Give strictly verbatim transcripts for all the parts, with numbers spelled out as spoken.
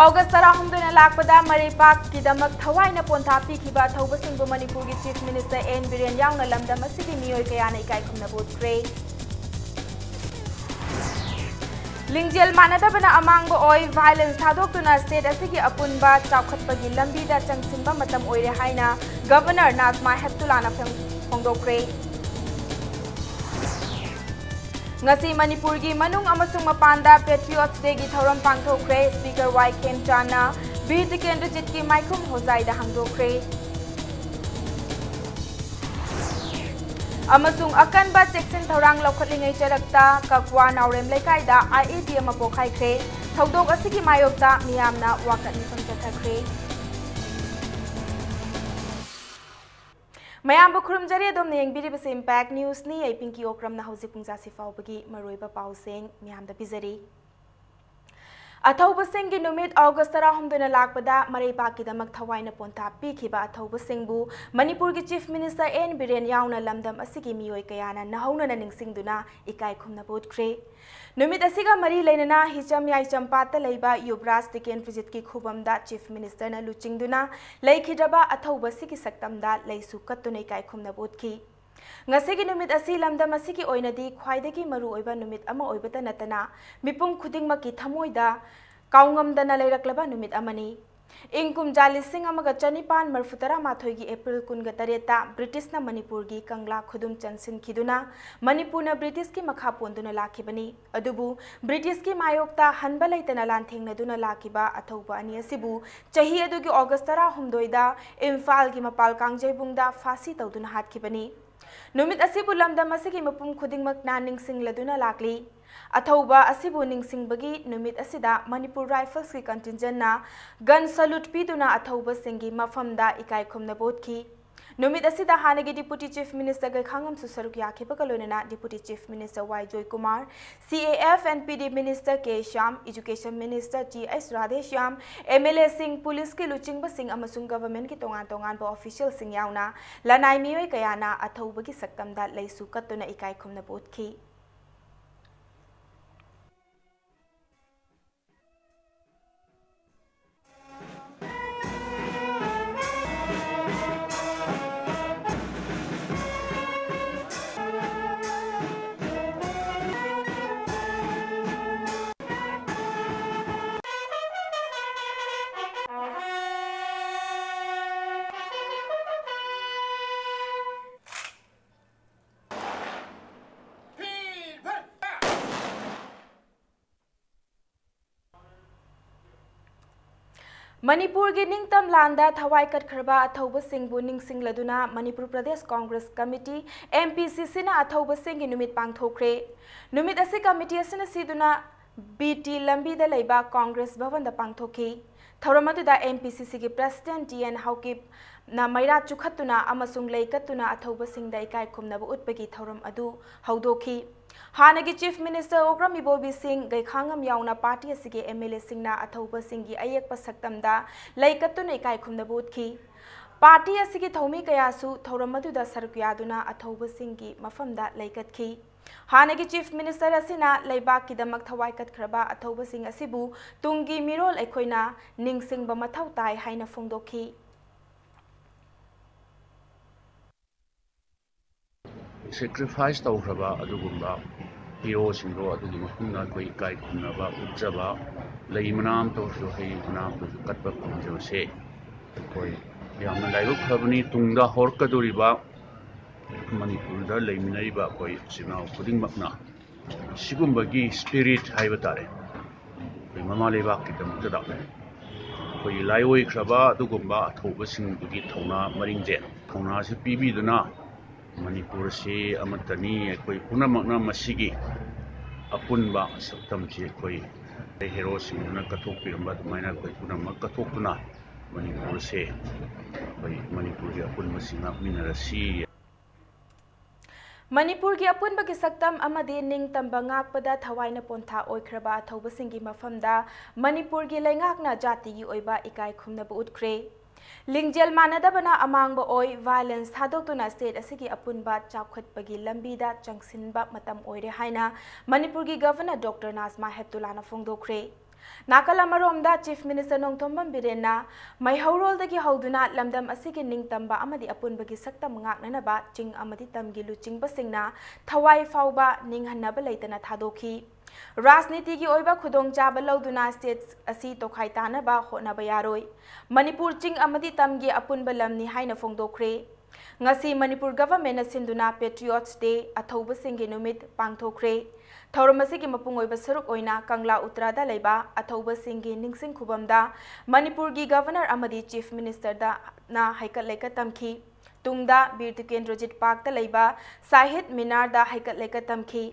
August ꯇꯔꯥꯍꯨꯝꯗꯣꯏꯅ ꯂꯥꯛꯄꯗ ꯃꯔꯩꯄꯥꯛꯀꯤꯗꯃꯛ ꯊꯋꯥꯏꯅ ꯄꯣꯟꯊꯥ ꯄꯤꯈꯤꯕ ꯑꯊꯧꯕꯁꯤꯡꯕꯨ ꯃꯅꯤꯄꯨꯔꯒꯤ ꯆꯤꯐ ꯃꯤꯅꯤꯁꯇꯔ ꯑꯦꯟ ꯕꯤꯔꯦꯟ ꯌꯥꯎꯅ ꯂꯝꯗꯝ ꯑꯁꯤꯒꯤ ꯃꯤꯑꯣꯏ ꯀꯌꯥꯅ ꯏꯀꯥꯏ ꯈꯨꯝꯅꯕ ꯎꯠꯈ꯭ꯔꯦ꯫ ꯂꯤꯡꯖꯦꯜ ꯃꯥꯟꯅꯗꯕꯅ ꯑꯃꯥꯡꯕ ꯑꯣꯏ, ꯚꯥꯏꯂꯦꯟꯁ ꯊꯥꯗꯣꯛꯇꯨꯅ ꯁ꯭ꯇꯦꯠ ꯑꯁꯤꯒꯤ ꯑꯄꯨꯟꯕ ꯆꯥꯎꯈꯠꯄꯒꯤ ꯂꯝꯕꯤꯗ ꯆꯪꯁꯤꯟꯕ ꯃꯇꯝ ꯑꯣꯏꯔꯦ ꯍꯥꯏꯅ ꯒꯚꯔꯅꯔ ꯅꯥꯖꯃꯥ ꯍꯦꯞꯇꯨꯂꯥꯅ ꯐꯣꯡ-, ꯐꯣꯡꯗꯣꯛꯈ꯭ꯔꯦ꯫ ꯉꯁꯤ ꯃꯅꯤꯄꯨꯔꯒꯤ ꯃꯅꯨꯡ ꯑꯃꯁꯨꯡ ꯃꯄꯥꯟꯗ ꯄꯦꯇ꯭ꯔꯤꯌꯣꯠꯁ ꯗꯦꯒꯤ ꯊꯧꯔꯝ ꯄꯥꯡꯊꯣꯛꯈ꯭ꯔꯦ꯫ ꯁ꯭ꯄꯤꯀꯔ ꯋꯥꯏ ꯈꯦꯝꯆꯥꯟꯅ ꯕꯤꯔ ꯇꯤꯀꯦꯟꯗ꯭ꯔꯖꯤꯠꯀꯤ ꯃꯥꯏꯈꯨꯝ ꯍꯣꯖꯥꯏꯗ ꯍꯥꯡꯗꯣꯛꯈ꯭ꯔꯦ꯫ ꯑꯃꯁꯨꯡ ꯑꯀꯟꯕ ꯆꯦꯛꯁꯤꯟ ꯊꯧꯔꯥꯡ ꯂꯧꯈꯠꯂꯤꯉꯩ ꯆꯔꯛꯇ ꯀꯛꯋꯥ ꯅꯥꯎꯔꯦꯝ ꯂꯩꯀꯥꯏꯗ ꯑꯥꯏ ꯏ ꯗꯤ ꯑꯃ ꯄꯣꯈꯥꯏꯈ꯭ꯔꯦ꯫ ꯊꯧꯗꯣꯛ ꯑꯁꯤꯒꯤ ꯃꯥꯌꯣꯛꯇ ꯃꯤꯌꯥꯝꯅ ꯋꯥꯀꯠ ꯃꯤꯐꯝ ꯆꯠꯊꯈ꯭ꯔꯦ꯫ ꯃꯌꯥꯝꯕꯨ ꯈꯨꯔꯨꯝꯖꯔꯤ꯫ ꯑꯗꯣꯝꯅ ꯌꯦꯡꯕꯤꯔꯤꯕꯁꯤ ꯏꯝꯄꯦꯛ ꯅ꯭ꯌꯨꯁꯅꯤ꯫ ꯑꯩ ꯄꯤꯡꯀꯤ ꯑꯣꯀ꯭ꯔꯝꯅ ꯍꯧꯖꯤꯛ ꯄꯨꯡ ꯆꯥꯁꯤ ꯐꯥꯎꯕꯒꯤ ꯃꯔꯨꯑꯣꯏꯕ ꯄꯥꯎꯁꯤꯡ ꯃꯤꯌꯥꯝꯗ ꯄꯤꯖꯔꯤ꯫ ꯑꯊꯧꯕꯁꯤꯡꯒꯤ ꯅꯨꯃꯤꯠ ꯑꯣꯒꯁ ꯇꯔꯥꯍꯨꯝꯗꯣꯏꯅ ꯂꯥꯛꯄꯗ ꯃꯔꯩꯕꯥꯛꯀꯤꯗꯃꯛ ꯊꯋꯥꯏꯅ ꯄꯣꯟꯊꯥ ꯄꯤꯈꯤꯕ ꯑꯊꯧꯕꯁꯤꯡꯕꯨ ꯃꯅꯤꯄꯨꯔꯒꯤ ꯆꯤꯐ ꯃꯤꯅꯤꯁꯇꯔ ꯑꯦꯟ ꯕꯤꯔꯦꯟ ꯌꯥꯎꯅ ꯂꯝꯗꯝ ꯑꯁꯤꯒꯤ ꯃꯤꯑꯣꯏ ꯀꯌꯥꯅ ꯅꯧꯍꯧꯅꯅ ꯅꯤꯡꯁꯤꯡꯗꯨꯅ ꯏꯀꯥꯏ ꯈꯨꯝꯅꯕ ꯎꯠꯈ꯭ꯔꯦ꯫ ꯅꯨꯃꯤꯠ ꯑꯁꯤꯒ ꯃꯔꯤ ꯂꯩꯅꯅ ꯍꯤꯆꯝ ꯌꯥꯏꯆꯝꯄꯥꯠꯇ ꯂꯩꯕ ꯌꯨꯕꯔꯥꯖ ꯇꯤꯀꯦꯟꯗ꯭ꯔꯖꯤꯠꯀꯤ ꯈꯨꯕꯝꯗ ꯆꯤꯐ ꯃꯤꯅꯤꯁꯇꯔꯅ ꯂꯨꯆꯤꯡꯗꯨꯅ ꯂꯩꯈꯤꯗ꯭ꯔꯕ ꯑꯊꯧꯕꯁꯤꯒꯤ ꯁꯛꯇꯝꯗ ꯂꯩꯁꯨ ꯀꯠꯇꯨꯅ ꯏꯀꯥꯏ ꯈꯨꯝꯅꯕ ꯎꯠꯈꯤ꯫ ꯉꯁꯤꯒꯤ ꯅꯨꯃꯤꯠ ꯑꯁꯤ ꯂꯝꯗꯝ ꯑꯁꯤꯒꯤ ꯑꯣꯏꯅꯗꯤ ꯈ꯭ꯋꯥꯏꯗꯒꯤ ꯃꯔꯨꯑꯣꯏꯕ ꯅꯨꯃꯤꯠ ꯑꯃ ꯑꯣꯏꯕꯇ ꯅꯠꯇꯅ, ꯃꯤꯄꯨꯝ ꯈꯨꯗꯤꯡꯃꯛꯀꯤ ꯊꯃꯣꯏꯗ ꯀꯥꯎꯉꯝꯗꯅ ꯂꯩꯔꯛꯂꯕ ꯅꯨꯃꯤꯠ ꯑꯃꯅꯤ꯫ ꯏꯪ ꯀꯨꯝꯖꯥ ꯂꯤꯁꯤꯡ ꯑꯃꯒ ꯆꯅꯤꯄꯥꯟ ꯃꯔꯤꯐꯨ ꯇꯔꯥ ꯃꯥꯊꯣꯏꯒꯤ ꯑꯦꯄ꯭ꯔꯤꯜ ꯀꯨꯟꯒ ꯇꯔꯦꯠꯇ ꯕ꯭ꯔꯤꯇꯤꯁꯅ ꯃꯅꯤꯄꯨꯔꯒꯤ ꯀꯪꯂꯥ ꯈꯨꯗꯨꯝ ꯆꯟꯁꯤꯟꯈꯤꯗꯨꯅ, ꯃꯅꯤꯄꯨꯔꯅ ꯕ꯭ꯔꯤꯇꯤꯁꯀꯤ ꯃꯈꯥ ꯄꯣꯟꯗꯨꯅ ꯂꯥꯛꯈꯤꯕꯅꯤ꯫ ꯑꯗꯨꯕꯨ ꯕ꯭ꯔꯤꯇꯤꯁꯀꯤ ꯃꯥꯌꯣꯛꯇ ꯍꯟꯕ ꯂꯩꯇꯅ ꯂꯥꯟꯊꯦꯡꯅꯗꯨꯅ ꯂꯥꯛꯈꯤꯕ ꯑꯊꯧꯕ ꯑꯅꯤ ꯑꯁꯤꯕꯨ ꯆꯍꯤ ꯑꯗꯨꯒꯤ ꯑꯣꯒꯁ ꯇꯔꯥꯍꯨꯝꯗꯣꯏꯗ ꯏꯝꯐꯥꯜꯒꯤ ꯃꯄꯥꯜ ꯀꯥꯡꯖꯩꯕꯨꯡꯗ ꯐꯥꯁꯤ ꯇꯧꯗꯨꯅ ꯍꯥꯠꯈꯤꯕꯅꯤ꯫ ꯅꯨꯃꯤꯠ ꯑꯁꯤꯕꯨ ꯂꯝꯗꯝ ꯑꯁꯤꯒꯤ ꯃꯤꯄꯨꯝ ꯈꯨꯗꯤꯡꯃꯛꯅ ꯅꯤꯡꯁꯤꯡꯂꯗꯨꯅ ꯂꯥꯛꯂꯤ꯫ ꯑꯊꯧꯕ ꯑꯁꯤꯕꯨ ꯅꯤꯡꯁꯤꯡꯕꯒꯤ ꯅꯨꯃꯤꯠ ꯑꯁꯤꯗ ꯃꯅꯤꯄꯨꯔ ꯔꯥꯏꯐꯜꯁꯀꯤ ꯀꯟꯇꯤꯟꯖꯦꯟꯅ ꯒꯟ ꯁꯂꯨꯠ ꯄꯤꯗꯨꯅ ꯑꯊꯧꯕꯁꯤꯡꯒꯤ ꯃꯐꯝꯗ ꯏꯀꯥꯏ ꯈꯨꯝꯅꯕ ꯎꯠꯈꯤ꯫ ꯅꯨꯃꯤꯠ ꯑꯁꯤꯗ ꯍꯥꯟꯅꯒꯤ ꯗꯤꯄꯨꯇꯤ ꯆꯤꯐ ꯃꯤꯅꯤꯁꯇꯔ ꯒꯩꯈꯥꯉꯝꯁꯨ ꯁꯔꯨꯛ ꯌꯥꯈꯤꯕꯒ ꯂꯣꯏꯅꯅ deputy chief minister Y Joykumar, C A F N P D minister K Shyam, education minister G H Radheshyam, M L ꯑꯦꯁꯤꯡ, ꯄꯨꯂꯤꯁꯀꯤ ꯂꯨꯆꯤꯡꯕꯁꯤꯡ ꯑꯃꯁꯨꯡ ꯒꯚꯔꯟꯃꯦꯟꯠꯀꯤ ꯇꯣꯉꯥꯟ ꯇꯣꯉꯥꯟꯕ ꯑꯣꯐꯤꯁꯤꯌꯦꯜꯁꯤꯡ ꯌꯥꯎꯅ ꯂꯅꯥꯏ ꯃꯤꯑꯣꯏ ꯀꯌꯥꯅ ꯑꯊꯧꯕꯒꯤ ꯁꯛꯇꯝꯗ ꯂꯩꯁꯨ ꯀꯠꯇꯨꯅ ꯏꯀꯥꯏ ꯈꯨꯝꯅꯕ ꯎꯠꯈꯤ꯫ ꯃꯅꯤꯄꯨꯔꯒꯤ ꯅꯤꯡꯇꯝ ꯂꯥꯟꯗ ꯊꯋꯥꯏ ꯀꯠꯈ꯭ꯔꯕ ꯑꯊꯧꯕꯁꯤꯡꯕꯨ ꯅꯤꯡꯁꯤꯡꯂꯗꯨꯅ Manipur Pradesh Congress committee, M P C C ꯅ ꯑꯊꯧꯕꯁꯤꯡꯒꯤ ꯅꯨꯃꯤꯠ ꯄꯥꯡꯊꯣꯛꯈ꯭ꯔꯦ꯫ ꯅꯨꯃꯤꯠ ꯑꯁꯤ ꯀꯃꯤꯇꯤ ꯑꯁꯤꯅ ꯁꯤꯗꯨꯅ B T ꯂꯝꯕꯤꯗ ꯂꯩꯕ ꯀꯣꯡꯒ꯭ꯔꯦꯁ ꯚꯕꯟꯗ ꯄꯥꯡꯊꯣꯛꯈꯤ꯫ ꯊꯧꯔꯝ ꯑꯗꯨꯗ M P C C ꯒꯤ President T N ꯍꯥꯎꯀꯤꯞꯅ ꯃꯩꯔꯥ ꯆꯨꯈꯠꯇꯨꯅ ꯑꯃꯁꯨꯡ ꯂꯩ ꯀꯠꯇꯨꯅ ꯑꯊꯧꯕꯁꯤꯡꯗ ꯏꯀꯥꯏ ꯈꯨꯝꯅꯕ ꯎꯠꯄꯒꯤ ꯊꯧꯔꯝ ꯑꯗꯨ ꯍꯧꯗꯣꯛꯈꯤ꯫ ꯍꯥꯟꯅꯒꯤ Chief Minister ꯑꯣꯀ꯭ꯔꯝ ꯏꯕꯣꯕꯤ ꯁꯤꯡ, ꯒꯩꯈꯥꯡꯉꯝ ꯌꯥꯎꯅ ꯄꯥꯔꯇꯤ ꯑꯁꯤꯒꯤ M L A ꯁꯤꯡꯅ ꯑꯊꯧꯕꯁꯤꯡꯒꯤ ꯑꯌꯦꯛꯄ ꯁꯛꯇꯝꯗ ꯂꯩ ꯀꯠꯇꯨꯅ ꯏꯀꯥꯏ ꯈꯨꯝꯅꯕ ꯎꯠꯈꯤ꯫ ꯄꯥꯔꯇꯤ ꯑꯁꯤꯒꯤ ꯊꯧꯃꯤ ꯀꯌꯥꯁꯨ ꯊꯧꯔꯝ ꯑꯗꯨꯗ ꯁꯔꯨꯛ ꯌꯥꯗꯨꯅ ꯑꯊꯧꯕꯁꯤꯡꯒꯤ ꯃꯐꯝꯗ ꯂꯩ ꯀꯠꯈꯤ꯫ ꯍꯥꯟꯅꯒꯤ Chief Minister ꯑꯁꯤꯅ ꯂꯩꯕꯥꯛꯀꯤꯗꯃꯛ ꯊꯋꯥꯏ ꯀꯠꯈ꯭ꯔꯕ ꯑꯊꯧꯕꯁꯤꯡ ꯑꯁꯤꯕꯨ ꯇꯨꯡꯒꯤ ꯃꯤꯔꯣꯜ ꯑꯩꯈꯣꯏꯅ ꯅꯤꯡꯁꯤꯡꯕ ꯃꯊꯧ ꯇꯥꯏ ꯍꯥꯏꯅ ꯐꯣꯡꯗꯣꯛꯈꯤ꯫ Sacrifice ꯇꯧꯈ꯭ꯔꯕ ꯑꯗꯨꯒꯨꯝꯕ heroꯁꯤꯡꯗꯣ ꯑꯗꯨꯒꯤ ꯃꯐꯝꯗ ꯑꯩꯈꯣꯏ ꯏꯀꯥꯏ ꯈꯨꯝꯅꯕ ꯎꯠꯆꯕ, ꯂꯩ ꯃꯅꯥ ꯑꯃꯇ ꯑꯣꯏꯔꯁꯨ, ꯍꯩ ꯃꯅꯥ ꯑꯃꯇ ꯑꯣꯏꯔꯁꯨ ꯀꯠꯄ ꯐꯪꯖꯕꯁꯦ ꯑꯩꯈꯣꯏ ꯌꯥꯝꯅ ꯂꯥꯏꯕꯛ ꯐꯕꯅꯤ꯫ ꯇꯨꯡꯗ ꯍꯧꯔꯛꯀꯗꯧꯔꯤꯕ ꯃꯅꯤꯄꯨꯔꯗ ꯂꯩꯃꯤꯟꯅꯔꯤꯕ ꯑꯩꯈꯣꯏ ꯏꯆꯤꯟ ꯏꯅꯥꯎ ꯈꯨꯗꯤꯡꯃꯛꯅ ꯁꯤꯒꯨꯝꯕꯒꯤ spirit ꯍꯥꯏꯕ ꯇꯥꯔꯦ, ꯑꯩꯈꯣꯏ ꯃꯃꯥ ꯂꯩꯕꯥꯛꯀꯤꯗꯃꯛꯇꯗ ꯑꯩꯈꯣꯏꯒꯤ ꯂꯥꯏꯑꯣꯏꯈ꯭ꯔꯕ ꯑꯗꯨꯒꯨꯝꯕ ꯑꯊꯧꯕꯁꯤꯡꯗꯨꯒꯤ ꯊꯧꯅꯥ ꯃꯔꯤꯡꯖꯦꯜ, ꯊꯧꯅꯥꯁꯤ ꯄꯤꯕꯤꯗꯨꯅ ꯃꯅꯤꯄꯨꯔ ꯑꯁꯤ ꯑꯃꯠꯇꯅꯤ꯫ ꯑꯩꯈꯣꯏ ꯄꯨꯝꯅꯃꯛꯅ ꯃꯁꯤꯒꯤ ꯑꯄꯨꯟꯕ ꯁꯛꯇꯝꯁꯤ ꯑꯩꯈꯣꯏ heroꯁꯤꯡꯗꯨꯅ ꯀꯠꯊꯣꯛꯄꯤꯔꯝꯕ ꯑꯗꯨꯃꯥꯏꯅ ꯑꯩꯈꯣꯏ ꯄꯨꯝꯅꯃꯛ ꯀꯠꯊꯣꯛꯇꯨꯅ ꯃꯅꯤꯄꯨꯔꯁꯦ, ꯑꯩꯈꯣꯏ ꯃꯅꯤꯄꯨꯔꯒꯤ ꯑꯄꯨꯟꯕꯁꯤ ꯉꯥꯛꯃꯤꯟꯅꯔꯁꯤ꯫ ꯃꯅꯤꯄꯨꯔꯒꯤ ꯑꯄꯨꯟꯕꯒꯤ ꯁꯛꯇꯝ ꯑꯃꯗꯤ ꯅꯤꯡꯇꯝꯕ ꯉꯥꯛꯄꯗ ꯊꯋꯥꯏꯅ ꯄꯣꯟꯊꯥ ꯑꯣꯏꯈ꯭ꯔꯕ ꯑꯊꯧꯕꯁꯤꯡꯒꯤ ꯃꯐꯝꯗ ꯃꯅꯤꯄꯨꯔꯒꯤ ꯂꯩꯉꯥꯛꯅ ꯖꯥꯇꯤꯒꯤ ꯑꯣꯏꯕ ꯏꯀꯥꯏ ꯈꯨꯝꯅꯕ ꯎꯠꯈ꯭ꯔꯦ꯫ ꯂꯤꯡꯖꯦꯜ ꯃꯥꯟꯅꯗꯕꯅ ꯑꯃꯥꯡꯕ ꯑꯣꯏ, violence ꯊꯥꯗꯣꯛꯇꯨꯅ state ꯑꯁꯤꯒꯤ ꯑꯄꯨꯟꯕ ꯆꯥꯎꯈꯠꯄꯒꯤ ꯂꯝꯕꯤꯗ ꯆꯪꯁꯤꯟꯕ ꯃꯇꯝ ꯑꯣꯏꯔꯦ ꯍꯥꯏꯅ ꯃꯅꯤꯄꯨꯔꯒꯤ Governor Doctor ꯅꯥꯖꯃꯥ ꯍꯦꯞꯇꯨꯂꯥꯅ ꯐꯣꯡꯗꯣꯛꯈ꯭ꯔꯦ꯫ ꯅꯥꯀꯜ ꯑꯃꯔꯣꯝꯗ Chief Minister ꯅꯣꯡꯊꯣꯝꯕꯝ ꯕꯤꯔꯦꯟꯅ ꯃꯩꯍꯧꯔꯣꯜꯗꯒꯤ ꯍꯧꯗꯨꯅ ꯂꯝꯗꯝ ꯑꯁꯤꯒꯤ ꯅꯤꯡꯇꯝꯕ ꯑꯃꯗꯤ ꯑꯄꯨꯟꯕꯒꯤ ꯁꯛꯇꯝ ꯉꯥꯛꯅꯅꯕ ꯆꯤꯡ ꯑꯃꯗꯤ ꯇꯝꯒꯤ ꯂꯨꯆꯤꯡꯕꯁꯤꯡꯅ ꯊꯋꯥꯏ ꯐꯥꯎꯕ ꯅꯤꯡꯍꯟꯅꯕ ꯂꯩꯇꯅ ꯊꯥꯗꯣꯛꯈꯤ꯫ ꯔꯥꯖꯅꯤꯇꯤꯒꯤ ꯑꯣꯏꯕ ꯈꯨꯗꯣꯡꯆꯥꯕ ꯂꯧꯗꯨꯅ state ꯑꯁꯤ ꯇꯣꯈꯥꯏ ꯇꯥꯅꯕ ꯍꯣꯠꯅꯕ ꯌꯥꯔꯣꯏ꯫ ꯃꯅꯤꯄꯨꯔ ꯆꯤꯡ ꯑꯃꯗꯤ ꯇꯝꯒꯤ ꯑꯄꯨꯟꯕ ꯂꯝꯅꯤ ꯍꯥꯏꯅ ꯐꯣꯡꯗꯣꯛꯈ꯭ꯔꯦ꯫ ꯉꯁꯤ ꯃꯅꯤꯄꯨꯔ governmentꯅ ꯁꯤꯟꯗꯨꯅ Patriots Day, ꯑꯊꯧꯕꯁꯤꯡꯒꯤ ꯅꯨꯃꯤꯠ ꯄꯥꯡꯊꯣꯛꯈ꯭ꯔꯦ꯫ ꯊꯧꯔꯝ ꯑꯁꯤꯒꯤ ꯃꯄꯨꯡ ꯑꯣꯏꯕ ꯁꯔꯨꯛ ꯑꯣꯏꯅ ꯀꯪꯂꯥ ꯎꯇ꯭ꯔꯥꯗ ꯂꯩꯕ ꯑꯊꯧꯕꯁꯤꯡꯒꯤ ꯅꯤꯡꯁꯤꯡ ꯈꯨꯕꯝꯗ ꯃꯅꯤꯄꯨꯔꯒꯤ ꯒꯚꯔꯅꯔ ꯑꯃꯗꯤ ꯆꯤꯐ ꯃꯤꯅꯤꯁꯇꯔꯗꯅ ꯍꯩꯀꯠ ꯂꯩꯀꯠ ꯇꯝꯈꯤ꯫ ꯇꯨꯡꯗ ꯕꯤꯔ ꯇꯤꯀꯦꯟꯗ꯭ꯔꯖꯤꯠ ꯄꯥꯔꯛꯇ ꯂꯩꯕ ꯁꯥꯍꯤꯗ ꯃꯤꯅꯥꯔꯗ ꯍꯩꯀꯠ ꯂꯩꯀꯠ ꯇꯝꯈꯤ꯫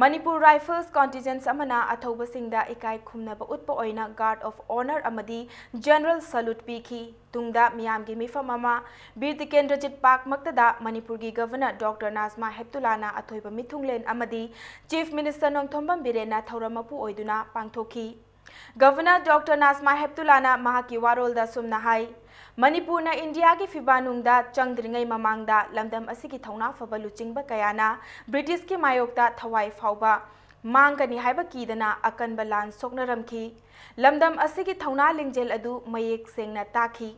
ꯃꯅꯤꯄꯨꯔ ꯔꯥꯏꯐꯜꯁ ꯀꯟꯇꯤꯟꯖꯦꯟꯠ ꯑꯃꯅ ꯑꯊꯧꯕꯁꯤꯡꯗ ꯏꯀꯥꯏ ꯈꯨꯝꯅꯕ ꯎꯠꯄ ꯑꯣꯏꯅ ꯒꯥꯔꯗ ꯑꯣꯐ ꯑꯣꯅꯔ ꯑꯃꯗꯤ ꯖꯦꯅꯔꯦꯜ ꯁꯂꯨꯠ ꯄꯤꯈꯤ꯫ ꯇꯨꯡꯗ ꯃꯤꯌꯥꯝꯒꯤ ꯃꯤꯐꯝ ꯑꯃ ꯕꯤꯔ ꯇꯤꯀꯦꯟꯗ꯭ꯔꯖꯤꯠ ꯄꯥꯔꯛ ꯃꯛꯇꯗ ꯃꯅꯤꯄꯨꯔꯒꯤ ꯒꯚꯔꯅꯔ ꯗꯣꯛꯇꯔ ꯅꯥꯖꯃꯥ ꯍꯦꯞꯇꯨꯂꯥꯅ ꯑꯊꯣꯏꯕ ꯃꯤꯊꯨꯡꯂꯦꯟ ꯑꯃꯗꯤ ꯆꯤꯐ ꯃꯤꯅꯤꯁꯇꯔ ꯅꯣꯡꯊꯣꯝꯕꯝ ꯕꯤꯔꯦꯟꯅ ꯊꯧꯔꯝ ꯃꯄꯨ ꯑꯣꯏꯗꯨꯅ ꯄꯥꯡꯊꯣꯛꯈꯤ꯫ ꯒꯚꯔꯅꯔ ꯗꯣꯛꯇꯔ ꯅꯥꯖꯃꯥ ꯍꯦꯞꯇꯨꯂꯥꯅ ꯃꯍꯥꯛꯀꯤ ꯋꯥꯔꯣꯜꯗ ꯑꯁꯨꯝꯅ ꯍꯥꯏ, ꯃꯅꯤꯄꯨꯔꯅ ꯏꯟꯗꯤꯌꯥꯒꯤ ꯐꯤꯕꯥꯅꯨꯡꯗ ꯆꯪꯗ꯭ꯔꯤꯉꯩ ꯃꯃꯥꯡꯗ ꯂꯝꯗꯝ ꯑꯁꯤꯒꯤ ꯊꯧꯅꯥ ꯐꯕ ꯂꯨꯆꯤꯡꯕ ꯀꯌꯥꯅ ꯕ꯭ꯔꯤꯇꯤꯁꯀꯤ ꯃꯥꯌꯣꯛꯇ ꯊꯋꯥꯏ ꯐꯥꯎꯕ ꯃꯥꯡꯒꯅꯤ ꯍꯥꯏꯕ ꯀꯤꯗꯅ ꯑꯀꯟꯕ ꯂꯥꯟ ꯁꯣꯛꯅꯔꯝꯈꯤ꯫ ꯂꯝꯗꯝ ꯑꯁꯤꯒꯤ ꯊꯧꯅꯥ ꯂꯤꯡꯖꯦꯜ ꯑꯗꯨ ꯃꯌꯦꯛ ꯁꯦꯡꯅ ꯇꯥꯛꯈꯤ꯫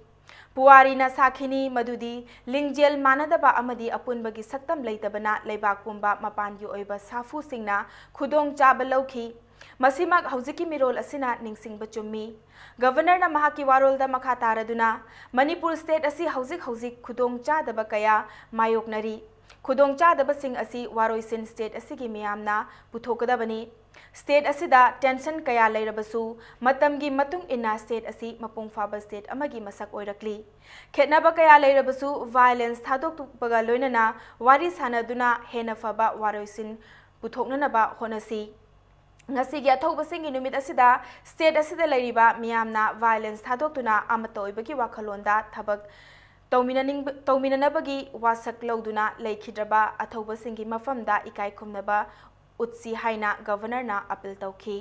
ꯄꯨꯋꯥꯔꯤꯅ ꯁꯥꯈꯤꯅꯤ ꯃꯗꯨꯗꯤ ꯂꯤꯡꯖꯦꯜ ꯃꯥꯟꯅꯗꯕ ꯑꯃꯗꯤ ꯑꯄꯨꯟꯕꯒꯤ ꯁꯛꯇꯝ ꯂꯩꯇꯕꯅ ꯂꯩꯕꯥꯛ ꯄꯨꯝꯕ ꯃꯄꯥꯟꯒꯤ ꯑꯣꯏꯕ ꯁꯥꯐꯨꯁꯤꯡꯅ ꯈꯨꯗꯣꯡꯆꯥꯕ ꯂꯧꯈꯤ꯫ ꯃꯁꯤꯃꯛ ꯍꯧꯖꯤꯛꯀꯤ ꯃꯤꯔꯣꯜ ꯑꯁꯤꯅ ꯅꯤꯡꯁꯤꯡꯕ ꯆꯨꯝꯃꯤ꯫ ꯒꯚꯔꯅꯔꯅ ꯃꯍꯥꯛꯀꯤ ꯋꯥꯔꯣꯜꯗ ꯃꯈꯥ ꯇꯥꯔꯗꯨꯅ, ꯃꯅꯤꯄꯨꯔ ꯁ꯭ꯇꯦꯠ ꯑꯁꯤ ꯍꯧꯖꯤꯛ ꯍꯧꯖꯤꯛ ꯈꯨꯗꯣꯡꯆꯥꯗꯕ ꯀꯌꯥ ꯃꯥꯌꯣꯛꯅꯔꯤ꯫ ꯈꯨꯗꯣꯡꯆꯥꯗꯕꯁꯤꯡ ꯑꯁꯤ ꯋꯥꯔꯣꯏꯁꯤꯟ ꯁ꯭ꯇꯦꯠ ꯑꯁꯤꯒꯤ ꯃꯤꯌꯥꯝꯅ ꯄꯨꯊꯣꯛꯀꯗꯕꯅꯤ꯫ ꯁ꯭ꯇꯦꯠ ꯑꯁꯤꯗ ꯇꯦꯟꯁꯟ ꯀꯌꯥ ꯂꯩꯔꯕꯁꯨ, ꯃꯇꯝꯒꯤ ꯃꯇꯨꯡ ꯏꯟꯅ ꯁ꯭ꯇꯦꯠ ꯑꯁꯤ ꯃꯄꯨꯡ ꯐꯥꯕ ꯁ꯭ꯇꯦꯠ ꯑꯃꯒꯤ ꯃꯁꯛ ꯑꯣꯏꯔꯛꯂꯤ꯫ ꯈꯦꯠꯅꯕ ꯀꯌꯥ ꯂꯩꯔꯕꯁꯨ, ꯚꯥꯏꯑꯣꯂꯦꯟꯁ ꯊꯥꯗꯣꯛꯄꯒ ꯂꯣꯏꯅꯅ ꯋꯥꯔꯤ ꯁꯥꯅꯗꯨꯅ ꯍꯦꯟꯅ ꯐꯕ ꯋꯥꯔꯣꯏꯁꯤꯟ ꯄꯨꯊꯣꯛꯅꯅꯕ ꯍꯣꯠꯅꯁꯤ꯫ ꯉꯁꯤꯒꯤ ꯑꯊꯧꯕꯁꯤꯡꯒꯤ ꯅꯨꯃꯤꯠ ꯑꯁꯤꯗ ꯁ꯭ꯇꯦꯠ ꯑꯁꯤꯗ ꯂꯩꯔꯤꯕ ꯃꯤꯌꯥꯝꯅ ꯚꯥꯏꯑꯣꯂꯦꯟꯁ ꯊꯥꯗꯣꯛꯇꯨꯅ ꯑꯃꯠꯇ ꯑꯣꯏꯕꯒꯤ ꯋꯥꯈꯜꯂꯣꯟꯗ ꯊꯕꯛ ꯇꯧꯃꯤꯟꯅꯅꯤꯡꯕ-, ꯇꯧꯃꯤꯟꯅꯅꯕꯒꯤ ꯋꯥꯁꯛ ꯂꯧꯗꯨꯅ ꯂꯩꯈꯤꯗ꯭ꯔꯕ ꯑꯊꯧꯕꯁꯤꯡꯒꯤ ꯃꯐꯝꯗ ꯏꯀꯥꯏ ꯈꯨꯝꯅꯕ ꯎꯠꯁꯤ ꯍꯥꯏꯅ ꯒꯚꯔꯅꯔꯅ ꯑꯄꯤꯜ ꯇꯧꯈꯤ꯫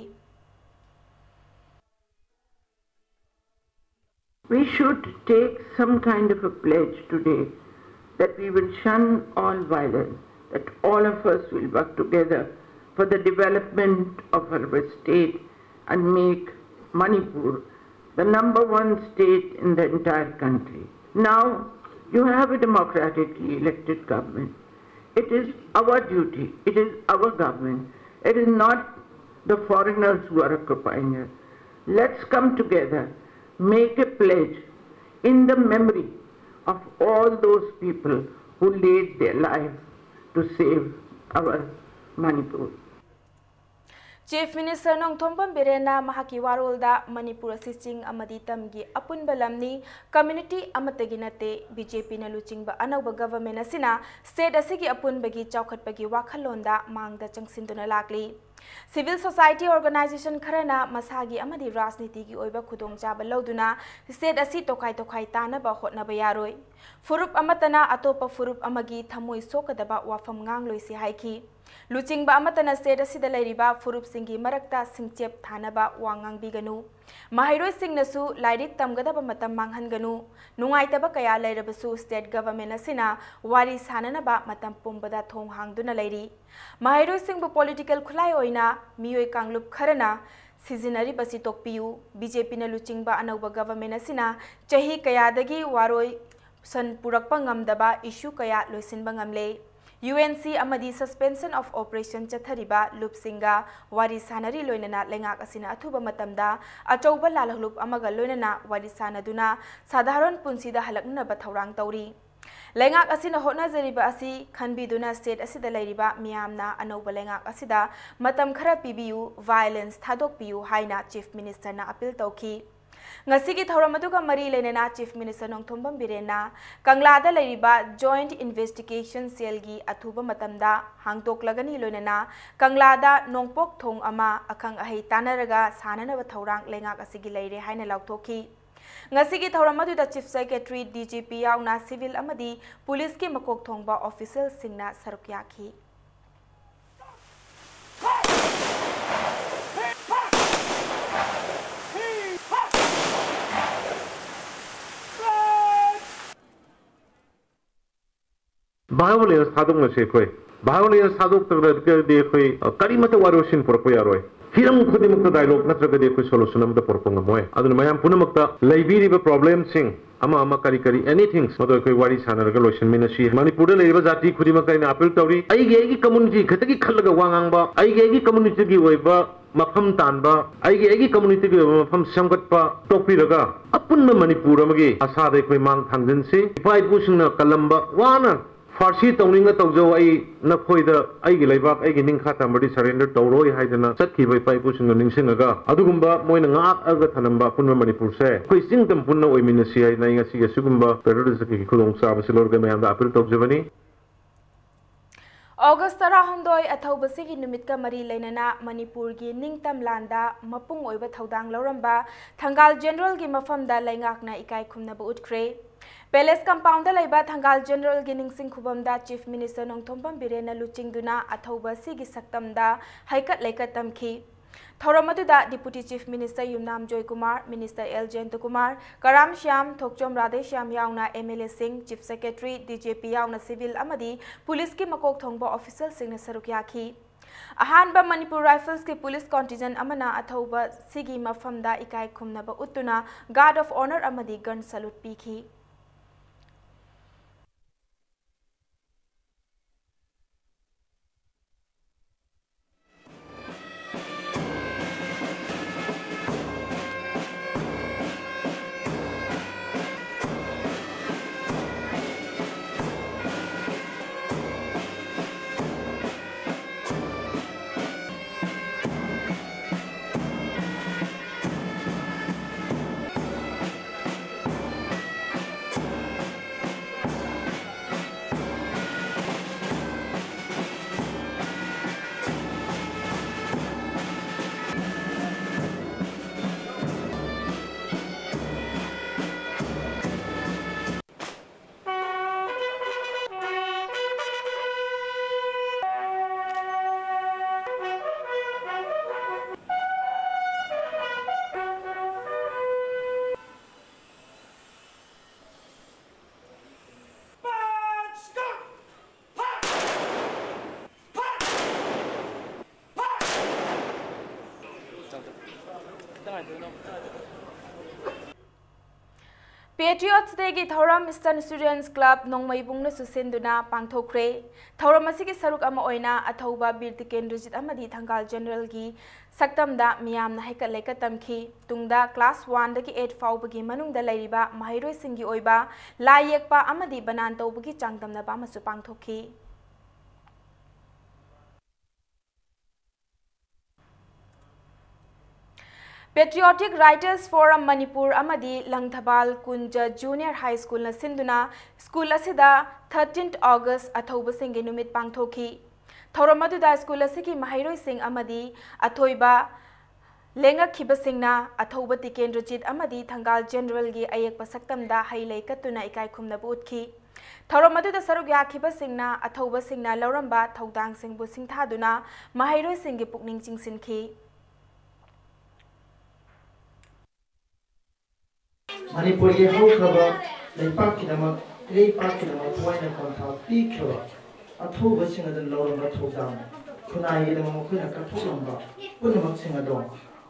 We should take some kind of a pledge today that we will shun all violence, that all of us will work together for the development of our state and make Manipur the number one state in the entire country. Now, you have a democratically elected government. It is our duty, it is our government, it is not the foreigners who are occupying us. Let's come together, make a pledge in the memory of all those people who laid their lives to save our Manipur. Chief Minister Nongthombam ꯕꯤꯔꯦꯟꯅ ꯃꯍꯥꯛꯀꯤ ꯋꯥꯔꯣꯜꯗ ꯃꯅꯤꯄꯨꯔ ꯑꯁꯤ ꯆꯤꯡ ꯑꯃꯗꯤ ꯇꯝꯒꯤ ꯑꯄꯨꯟꯕ ꯂꯝꯅꯤ, community ꯑꯃꯠꯇꯒꯤ ꯅꯠꯇꯦ, B J ꯄꯤꯅ ꯂꯨꯆꯤꯡꯕ ꯑꯅꯧꯕ government ꯑꯁꯤꯅ state ꯑꯁꯤꯒꯤ ꯑꯄꯨꯟꯕꯒꯤ ꯆꯥꯎꯈꯠꯄꯒꯤ ꯋꯥꯈꯜꯂꯣꯟꯗ ꯃꯥꯡꯗ ꯆꯪꯁꯤꯟꯗꯨꯅ ꯂꯥꯛꯂꯤ꯫ Civil society organisation ꯈꯔꯅ ꯃꯁꯥꯒꯤ ꯑꯃꯗꯤ ꯔꯥꯖꯅꯤꯇꯤꯒꯤ ꯑꯣꯏꯕ ꯈꯨꯗꯣꯡꯆꯥꯕ ꯂꯧꯗꯨꯅ state ꯑꯁꯤ ꯇꯣꯈꯥꯏ ꯇꯣꯈꯥꯏ ꯇꯥꯅꯕ ꯍꯣꯠꯅꯕ ꯌꯥꯔꯣꯏ꯫ ꯐꯨꯔꯨꯞ ꯑꯃꯠꯇꯅ ꯑꯇꯣꯞꯄ ꯐꯨꯔꯨꯞ ꯑꯃꯒꯤ ꯊꯃꯣꯏ ꯁꯣꯛꯀꯗꯕ ꯋꯥꯐꯝ ꯉꯥꯡꯂꯣꯏꯁꯤ ꯍꯥꯏꯈꯤ꯫ ꯂꯨꯆꯤꯡꯕ ꯑꯃꯠꯇꯅ state ꯑꯁꯤꯗ ꯂꯩꯔꯤꯕ ꯐꯨꯔꯨꯞꯁꯤꯡꯒꯤ ꯃꯔꯛꯇ ꯁꯤꯡꯆꯦꯞ ꯊꯥꯅꯕ ꯋꯥ ꯉꯥꯡꯕꯤꯒꯅꯨ꯫ ꯃꯍꯩꯔꯣꯏꯁꯤꯡꯅꯁꯨ ꯂꯥꯏꯔꯤꯛ ꯇꯝꯒꯗꯕ ꯃꯇꯝ ꯃꯥꯡꯍꯟꯒꯅꯨ꯫ ꯅꯨꯡꯉꯥꯏꯇꯕ ꯀꯌꯥ ꯂꯩꯔꯕꯁꯨ state government ꯑꯁꯤꯅ ꯋꯥꯔꯤ ꯁꯥꯅꯅꯕ ꯃꯇꯝ ꯄꯨꯝꯕꯗ ꯊꯣꯡ ꯍꯥꯡꯗꯨꯅ ꯂꯩꯔꯤ꯫ ꯃꯍꯩꯔꯣꯏꯁꯤꯡꯕꯨ political ꯈꯨꯠꯂꯥꯏ ꯑꯣꯏꯅ ꯃꯤꯑꯣꯏ ꯀꯥꯡꯂꯨꯞ ꯈꯔꯅ ꯁꯤꯖꯤꯟꯅꯔꯤꯕꯁꯤ ꯇꯣꯛꯄꯤꯌꯨ꯫ ꯕꯤ ꯖꯦ ꯄꯤꯅ ꯂꯨꯆꯤꯡꯕ ꯑꯅꯧꯕ government ꯑꯁꯤꯅ ꯆꯍꯤ ꯀꯌꯥꯗꯒꯤ ꯋꯥꯔꯣꯏ ꯁꯟ ꯄꯨꯔꯛꯄ ꯉꯝꯗꯕ issue ꯀꯌꯥ ꯂꯣꯏꯁꯤꯟꯕ ꯉꯝꯂꯦ꯫ ꯌꯨ ꯑꯦꯟ ꯁꯤ ꯑꯃꯗꯤ suspension of operation ꯆꯠꯊꯔꯤꯕ ꯂꯨꯞꯁꯤꯡꯒ ꯋꯥꯔꯤ ꯁꯥꯅꯔꯤ, ꯂꯣꯏꯅꯅ ꯂꯩꯉꯥꯛ ꯑꯁꯤꯅ ꯑꯊꯨꯕ ꯃꯇꯝꯗ ꯑꯆꯧꯕ ꯂꯥꯜꯍꯧꯂꯨꯞ ꯑꯃꯒ ꯂꯣꯏꯅꯅ ꯋꯥꯔꯤ ꯁꯥꯅꯗꯨꯅ ꯁꯥꯙꯥꯔꯟ ꯄꯨꯟꯁꯤꯗ ꯍꯜꯂꯛꯅꯅꯕ ꯊꯧꯔꯥꯡ ꯇꯧꯔꯤ꯫ ꯂꯩꯉꯥꯛ ꯑꯁꯤꯅ ꯍꯣꯠꯅꯖꯔꯤꯕ ꯑꯁꯤ ꯈꯟꯕꯤꯗꯨꯅ state ꯑꯁꯤꯗ ꯂꯩꯔꯤꯕ ꯃꯤꯌꯥꯝꯅ ꯑꯅꯧꯕ ꯂꯩꯉꯥꯛ ꯑꯁꯤꯗ ꯃꯇꯝ ꯈꯔ ꯄꯤꯕꯤꯌꯨ, violence ꯊꯥꯗꯣꯛꯄꯤꯌꯨ ꯍꯥꯏꯅ Chief Minister ꯅ appeal ꯇꯧꯈꯤ꯫ ꯉꯁꯤꯒꯤ ꯊꯧꯔꯝ ꯑꯗꯨꯒ ꯃꯔꯤ ꯂꯩꯅꯅ Chief Minister ꯅꯣꯡꯊꯣꯝꯕꯝ ꯕꯤꯔꯦꯟꯅ ꯀꯪꯂꯥꯗ ꯂꯩꯔꯤꯕ Joint Investigation Cell ꯒꯤ ꯑꯊꯨꯕ ꯃꯇꯝꯗ ꯍꯥꯡꯗꯣꯛꯂꯒꯅꯤ, ꯂꯣꯏꯅꯅ ꯀꯪꯂꯥꯗ ꯅꯣꯡꯄꯣꯛ ꯊꯣꯡ ꯑꯃ ꯑꯈꯪ ꯑꯍꯩ ꯇꯥꯟꯅꯔꯒ ꯁꯥꯅꯅꯕ ꯊꯧꯔꯥꯡ ꯂꯩꯉꯥꯛ ꯑꯁꯤꯒꯤ ꯂꯩꯔꯦ ꯍꯥꯏꯅ ꯂꯥꯎꯊꯣꯛꯈꯤ꯫ ꯉꯁꯤꯒꯤ ꯊꯧꯔꯝ ꯑꯗꯨꯗ Chief Secretary, D G P ꯌꯥꯎꯅ civil ꯑꯃꯗꯤ police ꯀꯤ ꯃꯀꯣꯛ ꯊꯣꯡꯕ official ꯁꯤꯡꯅ ꯁꯔꯨꯛ ꯌꯥꯈꯤ꯫ Violence ꯊꯥꯗꯣꯛꯅꯁꯤ ꯑꯩꯈꯣꯏ꯫ Violence ꯊꯥꯗꯣꯛꯇ꯭ꯔꯒꯗꯤ ꯑꯩꯈꯣꯏ, ꯑ, ꯀꯔꯤꯃꯠꯇ ꯋꯥꯔꯣꯏꯁꯤꯟ ꯄꯨꯔꯛꯄ ꯌꯥꯔꯣꯏ꯫ ꯍꯤꯔꯝ ꯈꯨꯗꯤꯡꯃꯛꯇ dialogue ꯅꯠꯇ꯭ꯔꯒꯗꯤ ꯑꯩꯈꯣꯏ solution ꯑꯃꯠꯇ ꯄꯨꯔꯛꯄ ꯉꯝꯃꯣꯏ꯫ ꯑꯗꯨꯅ ꯃꯌꯥꯝ ꯄꯨꯝꯅꯃꯛꯇ ꯂꯩꯕꯤꯔꯤꯕ problem ꯁꯤꯡ ꯑꯃ ꯑꯃ ꯀꯔꯤ ꯀꯔꯤ anything ꯃꯗꯨ ꯑꯩꯈꯣꯏ ꯋꯥꯔꯤ ꯁꯥꯟꯅꯔꯒ ꯂꯣꯏꯁꯤꯟꯃꯤꯟꯅꯁꯤ꯫ ꯃꯅꯤꯄꯨꯔꯗ ꯂꯩꯔꯤꯕ ꯖꯥꯇꯤ ꯈꯨꯗꯤꯡꯃꯛꯇ ꯑꯩꯅ appeal ꯇꯧꯔꯤ, ꯑꯩꯒꯤ ꯑꯩꯒꯤ community ꯈꯛꯇꯒꯤ ꯈꯜꯂꯒ ꯋꯥ ꯉꯥꯡꯕ, ꯑꯩꯒꯤ ꯑꯩꯒꯤ community ꯒꯤ ꯑꯣꯏꯕ ꯃꯐꯝ ꯇꯥꯟꯕ, ꯑꯩꯒꯤ ꯑꯩꯒꯤ community ꯒꯤ ꯑꯣꯏꯕ ꯃꯐꯝ ꯁꯦꯝꯒꯠꯄ ꯇꯣꯛꯄꯤꯔꯒ ꯑꯄꯨꯟꯕ ꯃꯅꯤꯄꯨꯔ ꯑꯃꯒꯤ ꯑꯁꯥꯗ ꯑꯩꯈꯣꯏ ꯃꯥꯡ ꯊꯥꯡꯖꯤꯟꯁꯤ꯫ ꯏꯄꯥ ꯏꯄꯨꯁꯤꯡꯅ ꯀꯜꯂꯝꯕ, ꯋꯥꯅ ꯐꯥꯔꯁꯤ ꯇꯧꯅꯤꯡꯉ ꯇꯧꯖꯧ, ꯑꯩ ꯅꯈꯣꯏꯗ ꯑꯩꯒꯤ ꯂꯩꯕꯥꯛ, ꯑꯩꯒꯤ ꯅꯤꯡꯈꯥ ꯇꯝꯕꯗꯤ surrender ꯇꯧꯔꯣꯏ ꯍꯥꯏꯗꯅ ꯆꯠꯈꯤꯕ ꯏꯄꯥ ꯏꯄꯨꯁꯤꯡꯗꯣ ꯅꯤꯡꯁꯤꯡꯉꯒ, ꯑꯗꯨꯒꯨꯝꯕ ꯃꯣꯏꯅ ꯉꯥꯛꯑꯒ ꯊꯅꯝꯕ ꯑꯄꯨꯟꯕ ꯃꯅꯤꯄꯨꯔꯁꯦ ꯑꯩꯈꯣꯏ ꯆꯤꯡ ꯇꯝ ꯄꯨꯟꯅ ꯑꯣꯏꯃꯤꯟꯅꯁꯤ ꯍꯥꯏꯗꯅ ꯑꯩ ꯉꯁꯤꯒꯤ ꯑꯁꯤꯒꯨꯝꯕ patriotism ꯒꯤ ꯈꯨꯗꯣꯡꯆꯥꯕꯁꯤ ꯂꯧꯔꯒ ꯃꯌꯥꯝꯗ appeal ꯇꯧꯖꯕꯅꯤ꯫ ꯑꯣꯒꯁ ꯇꯔꯥꯍꯨꯝꯗꯣꯏ ꯑꯊꯧꯕꯁꯤꯒꯤ ꯅꯨꯃꯤꯠꯀ ꯃꯔꯤ ꯂꯩꯅꯅ ꯃꯅꯤꯄꯨꯔꯒꯤ ꯅꯤꯡꯇꯝ ꯂꯥꯟꯗ ꯃꯄꯨꯡ ꯑꯣꯏꯕ ꯊꯧꯗꯥꯡ ꯂꯧꯔꯝꯕ ꯊꯪꯒꯥꯜ ꯖꯦꯅꯔꯦꯜꯒꯤ ꯃꯐꯝꯗ ꯂꯩꯉꯥꯛꯅ ꯏꯀꯥꯏ ꯈꯨꯝꯅꯕ ꯎꯠꯈ꯭ꯔꯦ꯫ ꯄꯦꯂꯦꯁ ꯀꯝꯄꯥꯎꯟꯗ ꯂꯩꯕ ꯊꯪꯒꯥꯜ ꯖꯦꯅꯔꯦꯜꯒꯤ ꯅꯤꯡꯁꯤꯡ ꯈꯨꯕꯝꯗ Chief Minister ꯅꯣꯡꯊꯣꯝꯕꯝ ꯕꯤꯔꯦꯟꯅ ꯂꯨꯆꯤꯡꯗꯨꯅ ꯑꯊꯧꯕ ꯁꯤꯒꯤ ꯁꯛꯇꯝꯗ ꯍꯩꯀꯠ ꯂꯩꯀꯠ ꯇꯝꯈꯤ꯫ ꯊꯧꯔꯝ ꯑꯗꯨꯗ Deputy Chief Minister ꯌꯨꯝꯅꯥꯝ ꯖꯣꯏꯀꯨꯃꯥꯔ, Minister ꯑꯦꯜ ꯖꯌꯟꯇꯀꯨꯃꯥꯔ, ꯀꯔꯥꯝ ꯁ꯭ꯌꯥꯝ, ꯊꯣꯛꯆꯣꯝ ꯔꯥꯙꯦꯁ꯭ꯌꯥꯝ ꯌꯥꯎꯅ MLA ꯁꯤꯡ, Chief Secretary, DGP ꯌꯥꯎꯅ civil ꯑꯃꯗꯤ police ꯀꯤ ꯃꯀꯣꯛ ꯊꯣꯡꯕ official ꯁꯤꯡꯅ ꯁꯔꯨꯛ ꯌꯥꯈꯤ꯫ ꯑꯍꯥꯟꯕ ꯃꯅꯤꯄꯨꯔ Rifles ꯀꯤ police contingent ꯑꯃꯅ ꯑꯊꯧꯕ ꯁꯤꯒꯤ ꯃꯐꯝꯗ ꯏꯀꯥꯏ ꯈꯨꯝꯅꯕ ꯎꯠꯇꯨꯅ guard of honour ꯑꯃꯗꯤ gun salute ꯄꯤꯈꯤ꯫ Patriots Day ꯒꯤ ꯊꯧꯔꯝ Eastern Students Club ꯅꯣꯡꯃꯩꯕꯨꯡꯅꯁꯨ ꯁꯤꯟꯗꯨꯅ ꯄꯥꯡꯊꯣꯛꯈ꯭ꯔꯦ꯫ ꯊꯧꯔꯝ ꯑꯁꯤꯒꯤ ꯁꯔꯨꯛ ꯑꯃ ꯑꯣꯏꯅ ꯑꯊꯧꯕ ꯕꯤꯔ ꯇꯤꯀꯦꯟꯗ꯭ꯔꯖꯤꯠ ꯑꯃꯗꯤ ꯊꯪꯒꯥꯜ General ꯒꯤ ꯁꯛꯇꯝꯗ ꯃꯤꯌꯥꯝꯅ ꯍꯩꯀꯠ ꯂꯩꯀꯠ ꯇꯝꯈꯤ꯫ ꯇꯨꯡꯗ class one ꯗꯒꯤ eight ꯐꯥꯎꯕꯒꯤ ꯃꯅꯨꯡꯗ ꯂꯩꯔꯤꯕ ꯃꯍꯩꯔꯣꯏꯁꯤꯡꯒꯤ ꯑꯣꯏꯕ ꯂꯥꯏ ꯌꯦꯛꯄ ꯑꯃꯗꯤ ꯕꯅꯥꯟ ꯇꯧꯕꯒꯤ ꯆꯥꯡꯗꯝꯅꯕ ꯑꯃꯁꯨ ꯄꯥꯡꯊꯣꯛꯈꯤ꯫ Patriotic Writers Forum ꯃꯅꯤꯄꯨꯔ ꯑꯃꯗꯤ ꯂꯪꯊꯕꯥꯜ ꯀꯨꯟꯖ Junior High School ꯅ ꯁꯤꯟꯗꯨꯅ school ꯑꯁꯤꯗ thirteenth August ꯑꯊꯧꯕꯁꯤꯡꯒꯤ ꯅꯨꯃꯤꯠ ꯄꯥꯡꯊꯣꯛꯈꯤ꯫ ꯊꯧꯔꯝ ꯑꯗꯨꯗ school ꯑꯁꯤꯒꯤ ꯃꯍꯩꯔꯣꯏꯁꯤꯡ ꯑꯃꯗꯤ ꯑꯊꯣꯏꯕ ꯂꯦꯡꯉꯛꯈꯤꯕꯁꯤꯡꯅ ꯑꯊꯧꯕ ꯇꯤꯀꯦꯟꯗ꯭ꯔꯖꯤꯠ ꯑꯃꯗꯤ ꯊꯪꯒꯥꯜ General ꯒꯤ ꯑꯌꯦꯛꯄ ꯁꯛꯇꯝꯗ ꯍꯩ ꯂꯩ ꯀꯠꯇꯨꯅ ꯏꯀꯥꯏ ꯈꯨꯝꯅꯕ ꯎꯠꯈꯤ꯫ ꯊꯧꯔꯝ ꯑꯗꯨꯗ ꯁꯔꯨꯛ ꯌꯥꯈꯤꯕꯁꯤꯡꯅ ꯑꯊꯧꯕꯁꯤꯡꯅ ꯂꯧꯔꯝꯕ ꯊꯧꯗꯥꯡꯁꯤꯡꯕꯨ ꯁꯤꯡꯊꯥꯗꯨꯅ ꯃꯍꯩꯔꯣꯏꯁꯤꯡꯒꯤ ꯄꯨꯛꯅꯤꯡ ꯆꯤꯡꯁꯤꯟꯈꯤ꯫ ꯃꯅꯤꯄꯨꯔꯒꯤ ꯍꯧꯈ꯭ꯔꯕ ꯂꯩꯄꯥꯛꯀꯤꯗꯃꯛ, ꯏꯔꯩꯄꯥꯛꯀꯤꯗꯃꯛ ꯊꯋꯥꯏꯅ ꯄꯣꯟꯊꯥ ꯄꯤꯈ꯭ꯔꯕ ꯑꯊꯧꯕꯁꯤꯡ ꯑꯗꯨꯅ ꯂꯧꯔꯝꯕ ꯊꯧꯗꯥꯡ, ꯈꯨꯟꯅꯥꯏꯒꯤꯗꯃꯛ ꯃꯈꯣꯏꯅ ꯀꯠꯊꯣꯛꯂꯝꯕ ꯄꯨꯝꯅꯃꯛꯁꯤꯡ ꯑꯗꯣ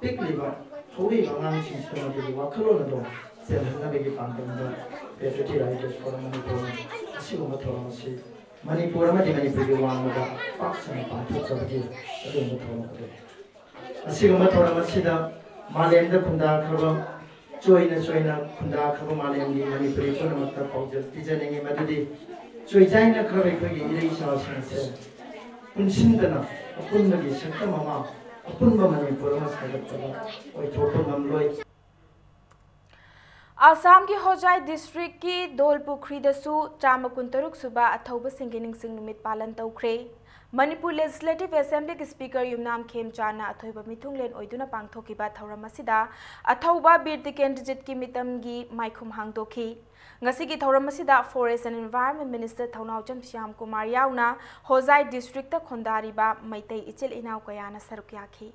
ꯄꯤꯛꯂꯤꯕ ꯍꯧꯔꯛꯏꯕ ꯑꯉꯥꯡꯁꯤꯡꯁꯤꯗ ꯃꯗꯨꯒꯤ ꯋꯥꯈꯜꯂꯣꯟ ꯑꯗꯣ ꯆꯦꯜꯍꯟꯅꯕꯒꯤ ꯄꯥꯟꯗꯝꯗ Patriotic Writers Forum ꯃꯅꯤꯄꯨꯔꯅ ꯑꯁꯤꯒꯨꯝꯕ ꯊꯧꯔꯝ ꯑꯁꯤ ꯃꯅꯤꯄꯨꯔ ꯑꯃꯗꯤ ꯃꯅꯤꯄꯨꯔꯒꯤ ꯋꯥꯡꯃꯗ ꯄꯥꯛ ꯁꯟꯅ ꯄꯥꯡꯊꯣꯛꯆꯕꯒꯤ ꯑꯗꯨꯒꯨꯝꯕ ꯊꯧꯔꯝ ꯑꯗꯨꯅꯤ꯫ ꯑꯁꯤꯒꯨꯝꯕ ꯊꯧꯔꯝ ꯑꯁꯤꯗ ꯃꯥꯂꯦꯝꯗ ꯈꯨꯟꯗꯥꯈ꯭ꯔꯕ, ꯆꯣꯏꯅ ꯆꯣꯏꯅ ꯈꯨꯟꯗꯥꯈ꯭ꯔꯕ ꯃꯥꯂꯦꯝꯒꯤ ꯃꯅꯤꯄꯨꯔꯤ ꯄꯨꯝꯅꯃꯛꯇ ꯄꯥꯎꯖꯦꯜ ꯄꯤꯖꯅꯤꯡꯏ, ꯃꯗꯨꯗꯤ ꯆꯣꯏꯖꯥꯏꯅꯈ꯭ꯔꯕ ꯑꯩꯈꯣꯏꯒꯤ ꯏꯔꯩ ꯏꯆꯥꯁꯤꯡ ꯑꯁꯦ ꯄꯨꯟꯁꯤꯟꯗꯅ ꯑꯄꯨꯟꯕꯒꯤ ꯁꯛꯇꯝ ꯑꯃ, ꯑꯄꯨꯟꯕ ꯃꯅꯤꯄꯨꯔ ꯑꯃ ꯁꯥꯒꯠꯄꯗ ꯑꯣꯏꯊꯣꯛꯄ ꯉꯝꯂꯣꯏ꯫ ꯑꯁꯥꯝꯒꯤ ꯍꯣꯖꯥꯏ district ꯀꯤ ꯗꯣꯜ ꯄꯨꯈ꯭ꯔꯤꯗꯁꯨ ꯆꯥꯝꯃ ꯀꯨꯟꯇꯔꯨꯛ ꯁꯨꯕ ꯑꯊꯧꯕꯁꯤꯡꯒꯤ ꯅꯤꯡꯁꯤꯡ ꯅꯨꯃꯤꯠ ꯄꯥꯂꯟ ꯇꯧꯈ꯭ꯔꯦ꯫ ꯃꯅꯤꯄꯨꯔ Legislative Assembly ꯒꯤ Speaker ꯌꯨꯝꯅꯥꯝ ꯈꯦꯝꯆꯥꯟꯅ ꯑꯊꯣꯏꯕ ꯃꯤꯊꯨꯡꯂꯦꯟ ꯑꯣꯏꯗꯨꯅ ꯄꯥꯡꯊꯣꯛꯈꯤꯕ ꯊꯧꯔꯝ ꯑꯁꯤꯗ ꯑꯊꯧꯕ ꯕꯤꯔ ꯇꯤꯀꯦꯟꯗ꯭ꯔꯖꯤꯠꯀꯤ ꯃꯤꯇꯝꯒꯤ ꯃꯥꯏꯈꯨꯝ ꯍꯥꯡꯗꯣꯛꯈꯤ꯫ ꯉꯁꯤꯒꯤ ꯊꯧꯔꯝ ꯑꯁꯤꯗ Forest and Environment Minister ꯊꯧꯅꯥꯎꯖꯝ ꯁ꯭ꯌꯥꯝ ꯀꯨꯃꯥꯔ ꯌꯥꯎꯅ ꯍꯣꯖꯥꯏ district ꯇ ꯈꯨꯟꯗꯥꯔꯤꯕ ꯃꯩꯇꯩ ꯏꯆꯤꯜ ꯏꯅꯥꯎ ꯀꯌꯥꯅ ꯁꯔꯨꯛ ꯌꯥꯈꯤ꯫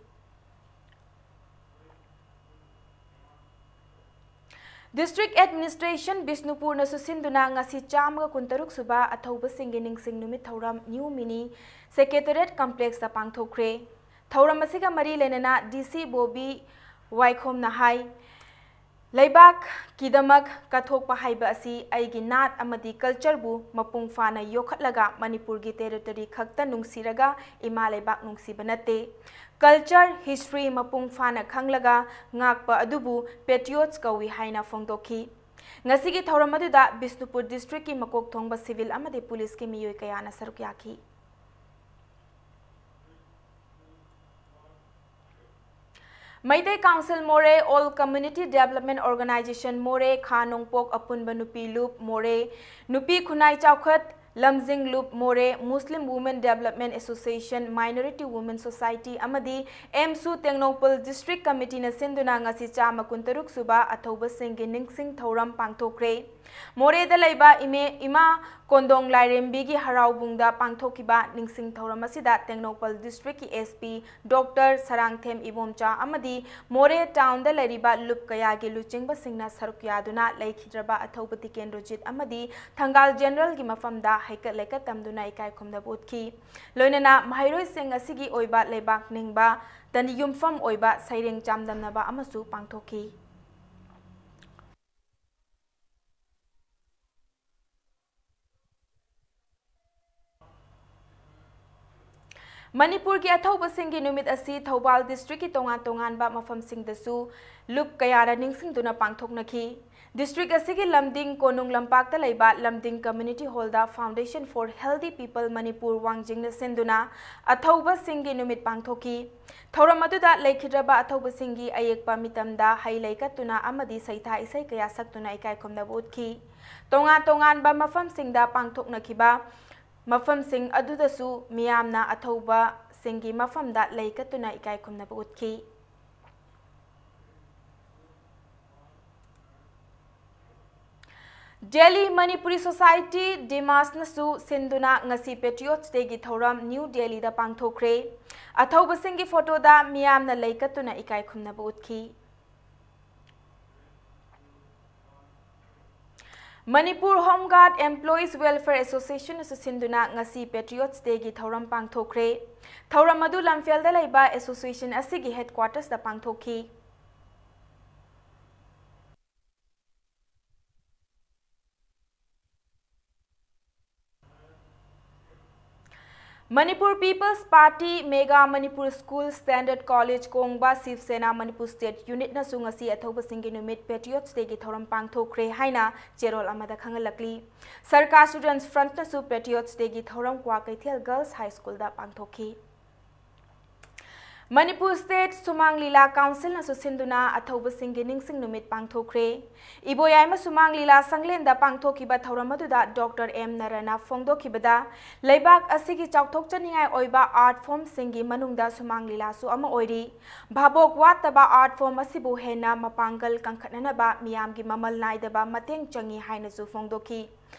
District Administration ꯕꯤꯁꯅꯨꯄꯨꯔꯅꯁꯨ ꯁꯤꯟꯗꯨꯅ ꯉꯁꯤ ꯆꯥꯝꯃꯒ ꯀꯨꯟꯇꯔꯨꯛ ꯁꯨꯕ ꯑꯊꯧꯕꯁꯤꯡꯒꯤ ꯅꯤꯡꯁꯤꯡ ꯅꯨꯃꯤꯠ ꯊꯧꯔꯝ New Mini Secretariat Complex ꯇ ꯄꯥꯡꯊꯣꯛꯈ꯭ꯔꯦ꯫ ꯊꯧꯔꯝ ꯑꯁꯤꯒ ꯃꯔꯤ ꯂꯩꯅꯅ D C ꯕꯣꯕꯤ ꯋꯥꯏꯈꯣꯝꯅ ꯍꯥꯏ, ꯂꯩꯕꯥꯛꯀꯤꯗꯃꯛ ꯀꯠꯊꯣꯛꯄ ꯍꯥꯏꯕ ꯑꯁꯤ ꯑꯩꯒꯤ ꯅꯥꯠ ꯑꯃꯗꯤ cultureꯕꯨ ꯃꯄꯨꯡ ꯐꯥꯅ ꯌꯣꯛꯈꯠꯂꯒ ꯃꯅꯤꯄꯨꯔꯒꯤ territory ꯈꯛꯇ ꯅꯨꯡꯁꯤꯔꯒ ꯏꯃꯥ ꯂꯩꯕꯥꯛ ꯅꯨꯡꯁꯤꯕ ꯅꯠꯇꯦ꯫ Culture, history ꯃꯄꯨꯡ ꯐꯥꯅ ꯈꯪꯂꯒ ꯉꯥꯛꯄ ꯑꯗꯨꯕꯨ patriots ꯀꯧꯏ ꯍꯥꯏꯅ ꯐꯣꯡꯗꯣꯛꯈꯤ꯫ ꯉꯁꯤꯒꯤ ꯊꯧꯔꯝ ꯑꯗꯨꯗ ꯕꯤꯁꯅꯨꯄꯨꯔ districtꯀꯤ ꯃꯀꯣꯛ ꯊꯣꯡꯕ civil ꯑꯃꯗꯤ policeꯀꯤ ꯃꯤꯑꯣꯏ ꯀꯌꯥꯅ ꯁꯔꯨꯛ ꯌꯥꯈꯤ꯫ ꯃꯩꯇꯩ Council ꯃꯣꯔꯦ, All Community Development Organisation ꯃꯣꯔꯦ, ꯈꯥ ꯅꯣꯡꯄꯣꯛ ꯑꯄꯨꯟꯕ ꯅꯨꯄꯤ ꯂꯨꯞ ꯃꯣꯔꯦ, ꯅꯨꯄꯤ ꯈꯨꯟꯅꯥꯏ ꯆꯥꯎꯈꯠ ꯂꯝꯖꯤꯡ ꯂꯨꯞ ꯃꯣꯔꯦ, Muslim Women Development Association, Minority Women Society ꯑꯃꯗꯤ ꯑꯦꯝꯁꯨ ꯇꯦꯡꯅꯧꯄꯜ district committeeꯅ ꯁꯤꯟꯗꯨꯅ ꯉꯁꯤ ꯆꯥꯝꯃ ꯀꯨꯟꯇꯔꯨꯛ ꯁꯨꯕ ꯑꯊꯧꯕꯁꯤꯡꯒꯤ ꯅꯤꯡꯁꯤꯡ ꯊꯧꯔꯝ ꯄꯥꯡꯊꯣꯛꯈ꯭ꯔꯦ꯫ ꯃꯣꯔꯦꯗ ꯂꯩꯕ ꯏꯃꯦ-, ꯏꯃꯥ ꯀꯣꯟꯗꯣꯡ ꯂꯥꯏꯔꯦꯝꯕꯤꯒꯤ ꯍꯔꯥꯎꯕꯨꯡꯗ ꯄꯥꯡꯊꯣꯛꯈꯤꯕ ꯅꯤꯡꯁꯤꯡ ꯊꯧꯔꯝ ꯑꯁꯤꯗ ꯇꯦꯡꯅꯧꯄꯜ districtꯀꯤ SP Doctor ꯁꯔꯥꯡꯊꯦꯝ ꯏꯕꯣꯝꯆꯥ ꯑꯃꯗꯤ ꯃꯣꯔꯦ townꯗ ꯂꯩꯔꯤꯕ ꯂꯨꯞ ꯀꯌꯥꯒꯤ ꯂꯨꯆꯤꯡꯕꯁꯤꯡꯅ ꯁꯔꯨꯛ ꯌꯥꯗꯨꯅ ꯂꯩꯈꯤꯗ꯭ꯔꯕ ꯑꯊꯧꯕ ꯇꯤꯀꯦꯟꯗ꯭ꯔꯣꯖꯤꯠ ꯑꯃꯗꯤ ꯊꯪꯒꯥꯜ Generalꯒꯤ ꯃꯐꯝꯗ ꯍꯩꯀꯠ ꯂꯩꯀꯠ ꯇꯝꯗꯨꯅ ꯏꯀꯥꯏ ꯈꯨꯝꯅꯕ ꯎꯠꯈꯤ꯫ ꯂꯣꯏꯅꯅ ꯃꯍꯩꯔꯣꯏꯁꯤꯡ ꯑꯁꯤꯒꯤ ꯑꯣꯏꯕ ꯂꯩꯕꯥꯛ ꯅꯤꯡꯕ ꯇꯅꯤ ꯌꯨꯝꯐꯝ ꯑꯣꯏꯕ ꯁꯩꯔꯦꯡ ꯆꯥꯝꯗꯝꯅꯕ ꯑꯃꯁꯨ ꯄꯥꯡꯊꯣꯛꯈꯤ꯫ ꯃꯅꯤꯄꯨꯔꯒꯤ ꯑꯊꯧꯕꯁꯤꯡꯒꯤ ꯅꯨꯃꯤꯠ ꯑꯁꯤ ꯊꯧꯕꯥꯜ districtꯀꯤ ꯇꯣꯉꯥꯟ ꯇꯣꯉꯥꯟꯕ ꯃꯐꯝꯁꯤꯡꯗꯁꯨ ꯂꯨꯞ ꯀꯌꯥꯅ ꯅꯤꯡꯁꯤꯡꯗꯨꯅ ꯄꯥꯡꯊꯣꯛꯅꯈꯤ꯫ District ꯑꯁꯤꯒꯤ ꯂꯝꯗꯤꯡ ꯀꯣꯅꯨꯡ ꯂꯝꯄꯥꯛꯇ ꯂꯩꯕ ꯂꯝꯗꯤꯡ Community Hallꯗ Foundation for Healthy People Manipur ꯋꯥꯡꯖꯤꯡꯅ ꯁꯤꯟꯗꯨꯅ ꯑꯊꯧꯕꯁꯤꯡꯒꯤ ꯅꯨꯃꯤꯠ ꯄꯥꯡꯊꯣꯛꯈꯤ꯫ ꯊꯧꯔꯝ ꯑꯗꯨꯗ ꯂꯩꯈꯤꯗ꯭ꯔꯕ ꯑꯊꯧꯕꯁꯤꯡꯒꯤ ꯑꯌꯦꯛꯄ ꯃꯤꯇꯝꯗ ꯍꯩ ꯂꯩ ꯀꯠꯇꯨꯅ ꯑꯃꯗꯤ ꯁꯩꯊꯥ ꯏꯁꯩ ꯀꯌꯥ ꯁꯛꯇꯨꯅ ꯏꯀꯥꯏ ꯈꯨꯝꯅꯕ ꯎꯠꯈꯤ꯫ ꯇꯣꯉꯥꯟ ꯇꯣꯉꯥꯟꯕ ꯃꯐꯝꯁꯤꯡꯗ ꯄꯥꯡꯊꯣꯛꯅꯈꯤꯕ ꯃꯐꯝꯁꯤꯡ ꯑꯗꯨꯗꯁꯨ ꯃꯤꯌꯥꯝꯅ ꯑꯊꯧꯕꯁꯤꯡꯒꯤ ꯃꯐꯝꯗ ꯂꯩ ꯀꯠꯇꯨꯅ ꯏꯀꯥꯏ ꯈꯨꯝꯅꯕ ꯎꯠꯈꯤ꯫ Delhi Manipuri Society, ꯗꯤꯃꯥꯁꯅꯁꯨ ꯁꯤꯟꯗꯨꯅ ꯉꯁꯤ Patriots Dayꯒꯤ ꯊꯧꯔꯝ ꯅ꯭ꯌꯨ ꯗꯦꯜꯂꯤꯗ ꯄꯥꯡꯊꯣꯛꯈ꯭ꯔꯦ꯫ ꯑꯊꯧꯕꯁꯤꯡꯒꯤ photoꯗ ꯃꯤꯌꯥꯝꯅ ꯂꯩ ꯀꯠꯇꯨꯅ ꯏꯀꯥꯏ ꯈꯨꯝꯅꯕ ꯎꯠꯈꯤ꯫ Manipur Home Guard Employees Welfare Associationꯅꯁꯨ ꯁꯤꯟꯗꯨꯅ ꯉꯁꯤ Patriots Dayꯒꯤ ꯊꯧꯔꯝ ꯄꯥꯡꯊꯣꯛꯈ꯭ꯔꯦ꯫ ꯊꯧꯔꯝ ꯑꯗꯨ ꯂꯝꯐꯦꯜꯗ ꯂꯩꯕ association ꯑꯁꯤꯒꯤ headquartersꯇ ꯄꯥꯡꯊꯣꯛꯈꯤ꯫ Manipur People's Party, Mega Manipur School, Standard College ꯀꯣꯡꯕ, Shiv Sena Manipur State Unit ꯅꯁꯨ ꯉꯁꯤ ꯑꯊꯧꯕꯁꯤꯡꯒꯤ ꯅꯨꯃꯤꯠ Patriots Day ꯒꯤ ꯊꯧꯔꯝ ꯄꯥꯡꯊꯣꯛꯈ꯭ꯔꯦ ꯍꯥꯏꯅ ꯆꯦꯔꯣꯜ ꯑꯃꯗ ꯈꯪꯍꯜꯂꯛꯂꯤ꯫ Sarkar Students Front ꯅꯁꯨ Patriots Day ꯒꯤ ꯊꯧꯔꯝ ꯀ꯭ꯋꯥꯀꯩꯊꯦꯜ Girls High School ꯗ ꯄꯥꯡꯊꯣꯛꯈꯤ꯫ Manipur State ꯁꯨꯃꯥꯡ ꯂꯤꯂꯥ Council ꯅꯁꯨ ꯁꯤꯟꯗꯨꯅ ꯑꯊꯧꯕꯁꯤꯡꯒꯤ ꯅꯤꯡꯁꯤꯡ ꯅꯨꯃꯤꯠ ꯄꯥꯡꯊꯣꯛꯈ꯭ꯔꯦ꯫ ꯏꯕꯣꯌꯥꯏꯃ ꯁꯨꯃꯥꯡ ꯂꯤꯂꯥ ꯁꯪꯂꯦꯟꯗ ꯄꯥꯡꯊꯣꯛꯈꯤꯕ ꯊꯧꯔꯝ ꯑꯗꯨꯗ Doctor ꯑꯦꯝ ꯅꯔꯥꯅ ꯐꯣꯡꯗꯣꯛꯈꯤꯕꯗ, ꯂꯩꯕꯥꯛ ꯑꯁꯤꯒꯤ ꯆꯥꯎꯊꯣꯛꯆꯅꯤꯡꯉꯥꯏ ꯑꯣꯏꯕ art form ꯁꯤꯡꯒꯤ ꯃꯅꯨꯡꯗ ꯁꯨꯃꯥꯡ ꯂꯤꯂꯥꯁꯨ ꯑꯃ ꯑꯣꯏꯔꯤ꯫ ꯚꯥꯕꯣꯛ ꯋꯥꯠꯇꯕ art form ꯑꯁꯤꯕꯨ ꯍꯦꯟꯅ ꯃꯄꯥꯡꯒꯜ ꯀꯟꯈꯠꯅꯅꯕ ꯃꯤꯌꯥꯝꯒꯤ ꯃꯃꯜ ꯅꯥꯏꯗꯕ ꯃꯇꯦꯡ ꯆꯪꯏ ꯍꯥꯏꯅꯁꯨ ꯐꯣꯡꯗꯣꯛꯈꯤ꯫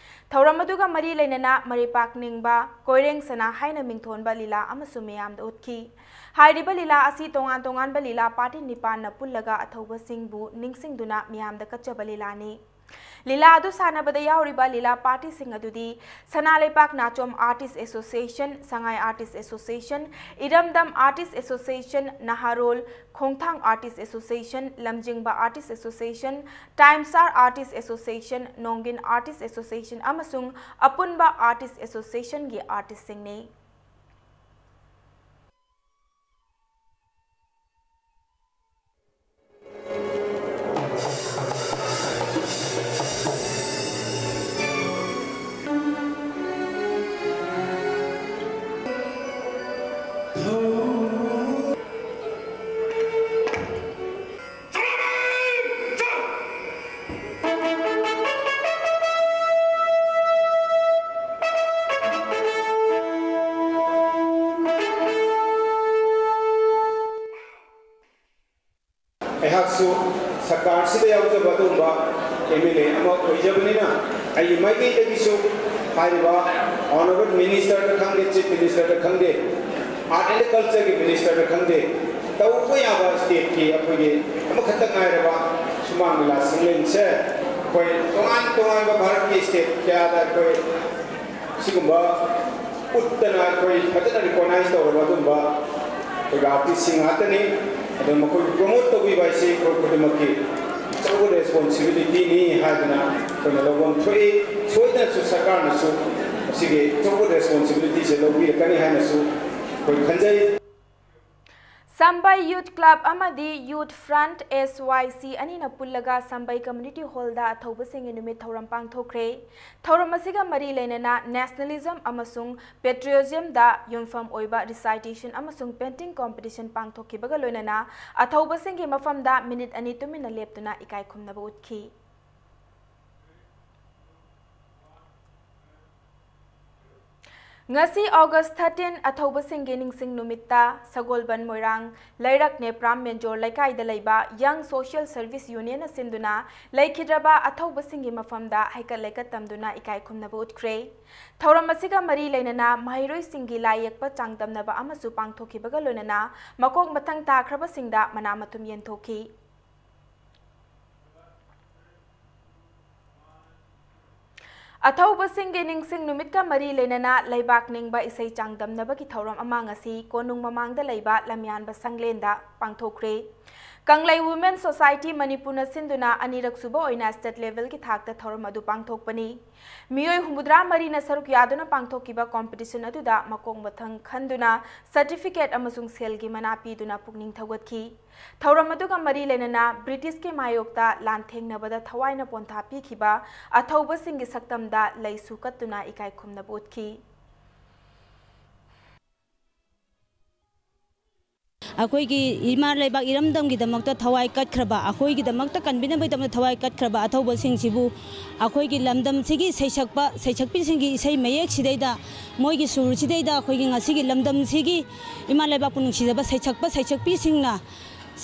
ꯊꯧꯔꯝ ꯑꯗꯨꯒ ꯃꯔꯤ ꯂꯩꯅꯅ ꯃꯔꯩꯄꯥꯛ ꯅꯤꯡꯕ, ꯀꯣꯏꯔꯦꯡ ꯁꯅꯥ ꯍꯥꯏꯅ ꯃꯤꯡꯊꯣꯟꯕ ꯂꯤꯂꯥ ꯑꯃꯁꯨ ꯃꯤꯌꯥꯝꯗ ꯎꯠꯈꯤ꯫ ꯍꯥꯏꯔꯤꯕ ꯂꯤꯂꯥ ꯑꯁꯤ ꯇꯣꯉꯥꯟ ꯇꯣꯉꯥꯟꯕ ꯂꯤꯂꯥ party ꯅꯤꯄꯥꯟꯅ ꯄꯨꯜꯂꯒ ꯑꯊꯧꯕꯁꯤꯡꯕꯨ ꯅꯤꯡꯁꯤꯡꯗꯨꯅ ꯃꯤꯌꯥꯝꯗ ꯀꯠꯆꯕ ꯂꯤꯂꯥꯅꯤ꯫ ꯂꯤꯂꯥ ꯑꯗꯨ ꯁꯥꯟꯅꯕꯗ ꯌꯥꯎꯔꯤꯕ ꯂꯤꯂꯥ party ꯁꯤꯡ ꯑꯗꯨꯗꯤ ꯁꯅꯥ ꯂꯩꯄꯥꯛ ꯅꯥꯆꯣꯝ Artist Association, ꯁꯉꯥꯏ Artist Association, ꯏꯔꯝꯗꯝ Artist Association, ꯅꯍꯥꯔꯣꯜ, ꯈꯣꯡꯊꯥꯡ Artist Association, ꯂꯝꯖꯤꯡꯕ Artist Association, Time Star Artist Association, ꯅꯣꯡꯒꯤꯟ Artist Association ꯑꯃꯁꯨꯡ ꯑꯄꯨꯟꯕ Artist Association ꯒꯤ artist ꯁꯤꯡꯅꯤ꯫ ꯑꯩꯍꯥꯛꯁꯨ ꯁꯔꯀꯥꯔꯁꯤꯗ ꯌꯥꯎꯖꯕ ꯑꯗꯨꯒꯨꯝꯕ M L A ꯑꯃ ꯑꯣꯏꯖꯕꯅꯤꯅ, ꯑꯩꯒꯤ ꯃꯥꯏꯀꯩꯗꯒꯤꯁꯨ ꯍꯥꯏꯔꯤꯕ Honourable Minister ꯗ ꯈꯪꯗꯦ, Chief Minister ꯗ ꯈꯪꯗꯦ, Art and Culture ꯒꯤ Minister ꯗ ꯈꯪꯗꯦ, ꯇꯧꯕ ꯌꯥꯕ state ꯀꯤ ꯑꯩꯈꯣꯏꯒꯤ ꯑꯃꯈꯛꯇ ꯉꯥꯏꯔꯕ ꯁꯨꯃꯥꯡ ꯂꯤꯂꯥ ꯁꯪꯂꯦꯟꯁꯦ ꯑꯩꯈꯣꯏ ꯇꯣꯉꯥꯟ ꯇꯣꯉꯥꯟꯕ ꯚꯥꯔꯠꯀꯤ state ꯀꯌꯥꯗ ꯑꯩꯈꯣꯏ ꯁꯤꯒꯨꯝꯕ ꯎꯠꯇꯅ ꯑꯩꯈꯣꯏ ꯐꯖꯅ recognise ꯇꯧꯔꯕ ꯑꯗꯨꯒꯨꯝꯕ ꯑꯩꯈꯣꯏꯒꯤ artist ꯁꯤꯡ ꯉꯥꯛꯇꯅꯤ꯫ ꯑꯗꯨꯅ ꯃꯈꯣꯏꯕꯨ promote ꯇꯧꯕꯤꯕ ꯍꯥꯏꯁꯤ ꯑꯩꯈꯣꯏ ꯈꯨꯗꯤꯡꯃꯛꯀꯤ ꯑꯆꯧꯕ responsibility ꯅꯤ ꯍꯥꯏꯗꯅ ꯑꯩꯈꯣꯏꯅ ꯂꯧꯐꯝ ꯊꯣꯛꯏ꯫ ꯁꯣꯏꯗꯅꯁꯨ ꯁꯔꯀꯥꯔꯅꯁꯨ ꯁꯤꯒꯤ ꯑꯆꯧꯕ ꯔꯦꯁꯄꯣꯟꯁꯤꯕꯤꯂꯤꯇꯤꯁꯦ ꯂꯧꯕꯤꯔꯛꯀꯅꯤ ꯍꯥꯏꯅꯁꯨ ꯑꯩꯈꯣꯏ ꯈꯟꯖꯩ꯫ ꯁꯝꯕꯩ ꯌꯨꯊ ꯀ꯭ꯂꯕ ꯑꯃꯗꯤ youth front, S Y C, ꯑꯅꯤꯅ ꯄꯨꯜꯂꯒ ꯁꯝꯕꯩ ꯀꯝꯃ꯭ꯌꯨꯅꯤꯇꯤ ꯍꯣꯜꯗ ꯑꯊꯧꯕꯁꯤꯡꯒꯤ ꯅꯨꯃꯤꯠ ꯊꯧꯔꯝ ꯄꯥꯡꯊꯣꯛꯈ꯭ꯔꯦ꯫ ꯊꯧꯔꯝ ꯑꯁꯤꯒ ꯃꯔꯤ ꯂꯩꯅꯅ ꯅꯦꯁꯅꯦꯂꯤꯖꯝ ꯑꯃꯁꯨꯡ ꯄꯦꯇ꯭ꯔꯤꯌꯣꯇꯤꯖꯝꯗ ꯌꯨꯝꯐꯝ ꯑꯣꯏꯕ ꯔꯤꯁꯥꯏꯇꯦꯁꯟ ꯑꯃꯁꯨꯡ ꯄꯦꯟꯇꯤꯡ ꯀꯝꯄꯤꯇꯤꯁꯟ ꯄꯥꯡꯊꯣꯛꯈꯤꯕꯒ ꯂꯣꯏꯅꯅ ꯑꯊꯧꯕꯁꯤꯡꯒꯤ ꯃꯐꯝꯗ ꯃꯤꯅꯤꯠ ꯑꯅꯤ ꯇꯨꯃꯤꯟꯅ ꯂꯦꯞꯇꯨꯅ ꯏꯀꯥꯏ ꯈꯨꯝꯅꯕ ꯎꯠꯈꯤ꯫ ꯉꯁꯤ August thirteen, ꯑꯊꯧꯕꯁꯤꯡꯒꯤ ꯅꯤꯡꯁꯤꯡ ꯅꯨꯃꯤꯠꯇ ꯁꯒꯣꯜꯕꯟ ꯃꯣꯏꯔꯥꯡ ꯂꯩꯔꯛ ꯅꯦꯄ꯭ꯔꯥꯝ ꯃꯦꯟꯖꯣꯔ ꯂꯩꯀꯥꯏꯗ ꯂꯩꯕ Young Social Service Unionꯅ ꯁꯤꯟꯗꯨꯅ ꯂꯩꯈꯤꯗ꯭ꯔꯕ ꯑꯊꯧꯕꯁꯤꯡꯒꯤ ꯃꯐꯝꯗ ꯍꯩꯀꯠ ꯂꯩꯀꯠ ꯇꯝꯗꯨꯅ ꯏꯀꯥꯏ ꯈꯨꯝꯅꯕ ꯎꯠꯈ꯭ꯔꯦ꯫ ꯊꯧꯔꯝ ꯑꯁꯤꯒ ꯃꯔꯤ ꯂꯩꯅꯅ ꯃꯍꯩꯔꯣꯏꯁꯤꯡꯒꯤ ꯂꯥꯏ ꯌꯦꯛꯄ ꯆꯥꯡꯗꯝꯅꯕ ꯑꯃꯁꯨ ꯄꯥꯡꯊꯣꯛꯈꯤꯕꯒ ꯂꯣꯏꯅꯅ ꯃꯀꯣꯛ ꯃꯊꯪ ꯇꯥꯈ꯭ꯔꯕꯁꯤꯡꯗ ꯃꯅꯥ ꯃꯊꯨꯝ ꯌꯦꯟꯊꯣꯛꯈꯤ꯫ ꯑꯊꯧꯕꯁꯤꯡꯒꯤ ꯅꯤꯡꯁꯤꯡ ꯅꯨꯃꯤꯠꯀ ꯃꯔꯤ ꯂꯩꯅꯅ ꯂꯩꯕꯥꯛ ꯅꯤꯡꯕ ꯏꯁꯩ ꯆꯥꯡꯗꯝꯅꯕꯒꯤ ꯊꯧꯔꯝ ꯑꯃ ꯉꯁꯤ ꯀꯣꯅꯨꯡ ꯃꯃꯥꯡꯗ ꯂꯩꯕ ꯂꯝꯌꯥꯟꯕ ꯁꯪꯂꯦꯟꯗ ꯄꯥꯡꯊꯣꯛꯈ꯭ꯔꯦ꯫ ꯀꯪꯂꯩ Women Society ꯃꯅꯤꯄꯨꯔꯅ ꯁꯤꯟꯗꯨꯅ ꯑꯅꯤꯔꯛ ꯁꯨꯕ ꯑꯣꯏꯅ state levelꯒꯤ ꯊꯥꯛꯇ ꯊꯧꯔꯝ ꯑꯗꯨ ꯄꯥꯡꯊꯣꯛꯄꯅꯤ꯫ ꯃꯤꯑꯣꯏ ꯍꯨꯝꯐꯨꯇꯔꯥ ꯃꯔꯤꯅ ꯁꯔꯨꯛ ꯌꯥꯗꯨꯅ ꯄꯥꯡꯊꯣꯛꯈꯤꯕ competition ꯑꯗꯨꯗ ꯃꯀꯣꯛ ꯃꯊꯪ ꯈꯟꯗꯨꯅ certificate ꯑꯃꯁꯨꯡ ꯁꯦꯜꯒꯤ ꯃꯅꯥ ꯄꯤꯗꯨꯅ ꯄꯨꯛꯅꯤꯡ ꯊꯧꯒꯠꯈꯤ꯫ ꯊꯧꯔꯝ ꯑꯗꯨꯒ ꯃꯔꯤ ꯂꯩꯅꯅ ꯕ꯭ꯔꯤꯇꯤꯁꯀꯤ ꯃꯥꯌꯣꯛꯇ ꯂꯥꯟꯊꯦꯡꯅꯕꯗ ꯊꯋꯥꯏꯅ ꯄꯣꯟꯊꯥ ꯄꯤꯈꯤꯕ ꯑꯊꯧꯕꯁꯤꯡꯒꯤ ꯁꯛꯇꯝꯗ ꯂꯩꯁꯨ ꯀꯠꯇꯨꯅ ꯏꯀꯥꯏ ꯈꯨꯝꯅꯕ ꯎꯠꯈꯤ꯫ ꯑꯩꯈꯣꯏꯒꯤ ꯏꯃꯥ ꯂꯩꯕꯥꯛ ꯏꯔꯝꯗꯝꯒꯤꯗꯃꯛꯇ ꯊꯋꯥꯏ ꯀꯠꯈ꯭ꯔꯕ, ꯑꯩꯈꯣꯏꯒꯤꯗꯃꯛꯇ ꯀꯟꯕꯤꯅꯕꯒꯤꯗꯃꯛꯇ ꯊꯋꯥꯏ ꯀꯠꯈ꯭ꯔꯕ ꯑꯊꯧꯕꯁꯤꯡꯁꯤꯕꯨ ꯑꯩꯈꯣꯏꯒꯤ ꯂꯝꯗꯝꯁꯤꯒꯤ ꯁꯩꯁꯛꯄ, ꯁꯩꯁꯛꯄꯤꯁꯤꯡꯒꯤ ꯏꯁꯩ ꯃꯌꯦꯛꯁꯤꯗꯩꯗ, ꯃꯣꯏꯒꯤ ꯁꯨꯔꯁꯤꯗꯩꯗ ꯑꯩꯈꯣꯏꯒꯤ ꯉꯁꯤꯒꯤ ꯂꯝꯗꯝꯁꯤꯒꯤ ꯏꯃꯥ ꯂꯩꯕꯥꯛꯄꯨ ꯅꯨꯡꯁꯤꯖꯕ ꯁꯩꯁꯛꯄ, ꯁꯩꯁꯛꯄꯤꯁꯤꯡꯅ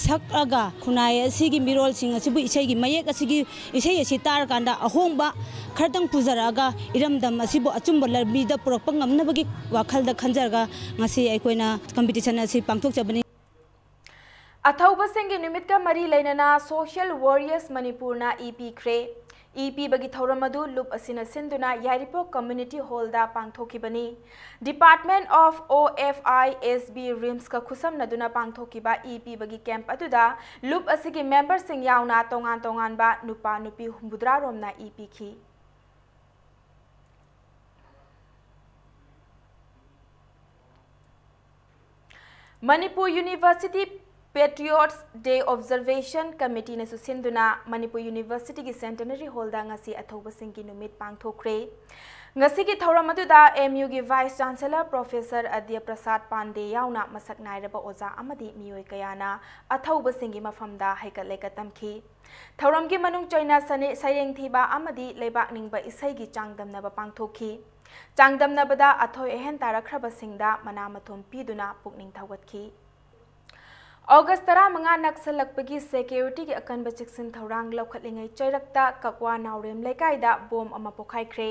ꯁꯛꯑꯒ ꯈꯨꯟꯅꯥꯏ ꯑꯁꯤꯒꯤ ꯃꯤꯔꯣꯜꯁꯤꯡ ꯑꯁꯤꯕꯨ ꯏꯁꯩꯒꯤ ꯃꯌꯦꯛ ꯑꯁꯤꯒꯤ, ꯏꯁꯩ ꯑꯁꯤ ꯇꯥꯔꯀꯥꯟꯗ ꯑꯍꯣꯡꯕ ꯈꯔꯗꯪ ꯄꯨꯖꯔꯛꯑꯒ ꯏꯔꯝꯗꯝ ꯑꯁꯤꯕꯨ ꯑꯆꯨꯝꯕ ꯂꯝꯕꯤꯗ ꯄꯨꯔꯛꯄ ꯉꯝꯅꯕꯒꯤ ꯋꯥꯈꯜꯗ ꯈꯟꯖꯔꯒ ꯉꯁꯤ ꯑꯩꯈꯣꯏꯅ competition ꯑꯁꯤ ꯄꯥꯡꯊꯣꯛꯆꯕꯅꯤ꯫ ꯑꯊꯧꯕꯁꯤꯡꯒꯤ ꯅꯨꯃꯤꯠꯀ ꯃꯔꯤ ꯂꯩꯅꯅ Social Warriors ꯃꯅꯤꯄꯨꯔꯅ ꯏ ꯄꯤꯈ꯭ꯔꯦ꯫ ꯏ ꯄꯤꯕꯒꯤ ꯊꯧꯔꯝ ꯑꯗꯨ ꯂꯨꯞ ꯑꯁꯤꯅ ꯁꯤꯟꯗꯨꯅ ꯌꯥꯏꯔꯤꯄꯣꯛ Community Hallꯗ ꯄꯥꯡꯊꯣꯛꯈꯤꯕꯅꯤ꯫ Department of O F I S B RIMSꯀ ꯈꯨꯠꯁꯝꯅꯗꯨꯅ ꯄꯥꯡꯊꯣꯛꯈꯤꯕ ꯏ ꯄꯤꯕꯒꯤ camp ꯑꯗꯨꯗ ꯂꯨꯞ ꯑꯁꯤꯒꯤ memberꯁꯤꯡ ꯌꯥꯎꯅ ꯇꯣꯉꯥꯟ ꯇꯣꯉꯥꯟꯕ ꯅꯨꯄꯥ ꯅꯨꯄꯤ ꯍꯨꯝꯐꯨꯇꯔꯥ ꯔꯣꯝꯅ ꯏ ꯄꯤꯈꯤ꯫ Manipur University Patriots Day Observation Committeeꯅꯁꯨ ꯁꯤꯟꯗꯨꯅ ꯃꯅꯤꯄꯨꯔ ꯌꯨꯅꯤꯚꯔꯁꯤꯇꯤꯒꯤ ꯁꯦꯟꯇꯦꯅꯔꯤ ꯍꯣꯜꯗ ꯉꯁꯤ ꯑꯊꯧꯕꯁꯤꯡꯒꯤ ꯅꯨꯃꯤꯠ ꯄꯥꯡꯊꯣꯛꯈ꯭ꯔꯦ꯫ ꯉꯁꯤꯒꯤ ꯊꯧꯔꯝ ꯑꯗꯨꯗ ꯑꯦꯝ ꯌꯨꯒꯤ ꯚꯥꯏꯁ ꯆꯥꯟꯁꯦꯂꯔ ꯄ꯭ꯔꯣꯐꯦꯁꯔ ꯑꯗ꯭ꯌ ꯄ꯭ꯔꯁꯥꯗ ꯄꯥꯟꯗꯦ ꯌꯥꯎꯅ ꯃꯁꯛ ꯅꯥꯏꯔꯕ ꯑꯣꯖꯥ ꯑꯃꯗꯤ ꯃꯤꯑꯣꯏ ꯀꯌꯥꯅ ꯑꯊꯧꯕꯁꯤꯡꯒꯤ ꯃꯐꯝꯗ ꯍꯩꯀꯠ ꯂꯩꯀꯠ ꯇꯝꯈꯤ꯫ ꯊꯧꯔꯝꯒꯤ ꯃꯅꯨꯡ ꯆꯣꯏꯅ ꯁꯅꯦ-, ꯁꯩꯔꯦꯡ ꯊꯤꯕ ꯑꯃꯗꯤ ꯂꯩꯕꯥꯛ ꯅꯤꯡꯕ ꯏꯁꯩꯒꯤ ꯆꯥꯡꯗꯝꯅꯕ ꯄꯥꯡꯊꯣꯛꯈꯤ꯫ ꯆꯥꯡꯗꯝꯅꯕꯗ ꯑꯊꯣꯏ ꯑꯍꯦꯟ ꯇꯥꯔꯛꯈ꯭ꯔꯕꯁꯤꯡꯗ ꯃꯅꯥ ꯃꯊꯨꯝ ꯄꯤꯗꯨꯅ ꯄꯨꯛꯅꯤꯡ ꯊꯧꯒꯠꯈꯤ꯫ ꯑꯣꯒꯁ ꯇꯔꯥꯃꯉꯥ ꯅꯛꯁꯜꯂꯛꯄꯒꯤ ꯁꯦꯀ꯭ꯌꯨꯔꯤꯇꯤꯒꯤ ꯑꯀꯟꯕ ꯆꯦꯛꯁꯤꯟ ꯊꯧꯔꯥꯡ ꯂꯧꯈꯠꯂꯤꯉꯩ ꯆꯩꯔꯛꯇ ꯀꯛꯋꯥ ꯅꯥꯎꯔꯦꯝ ꯂꯩꯀꯥꯏꯗ ꯕꯣꯝ ꯑꯃ ꯄꯣꯈꯥꯏꯈ꯭ꯔꯦ꯫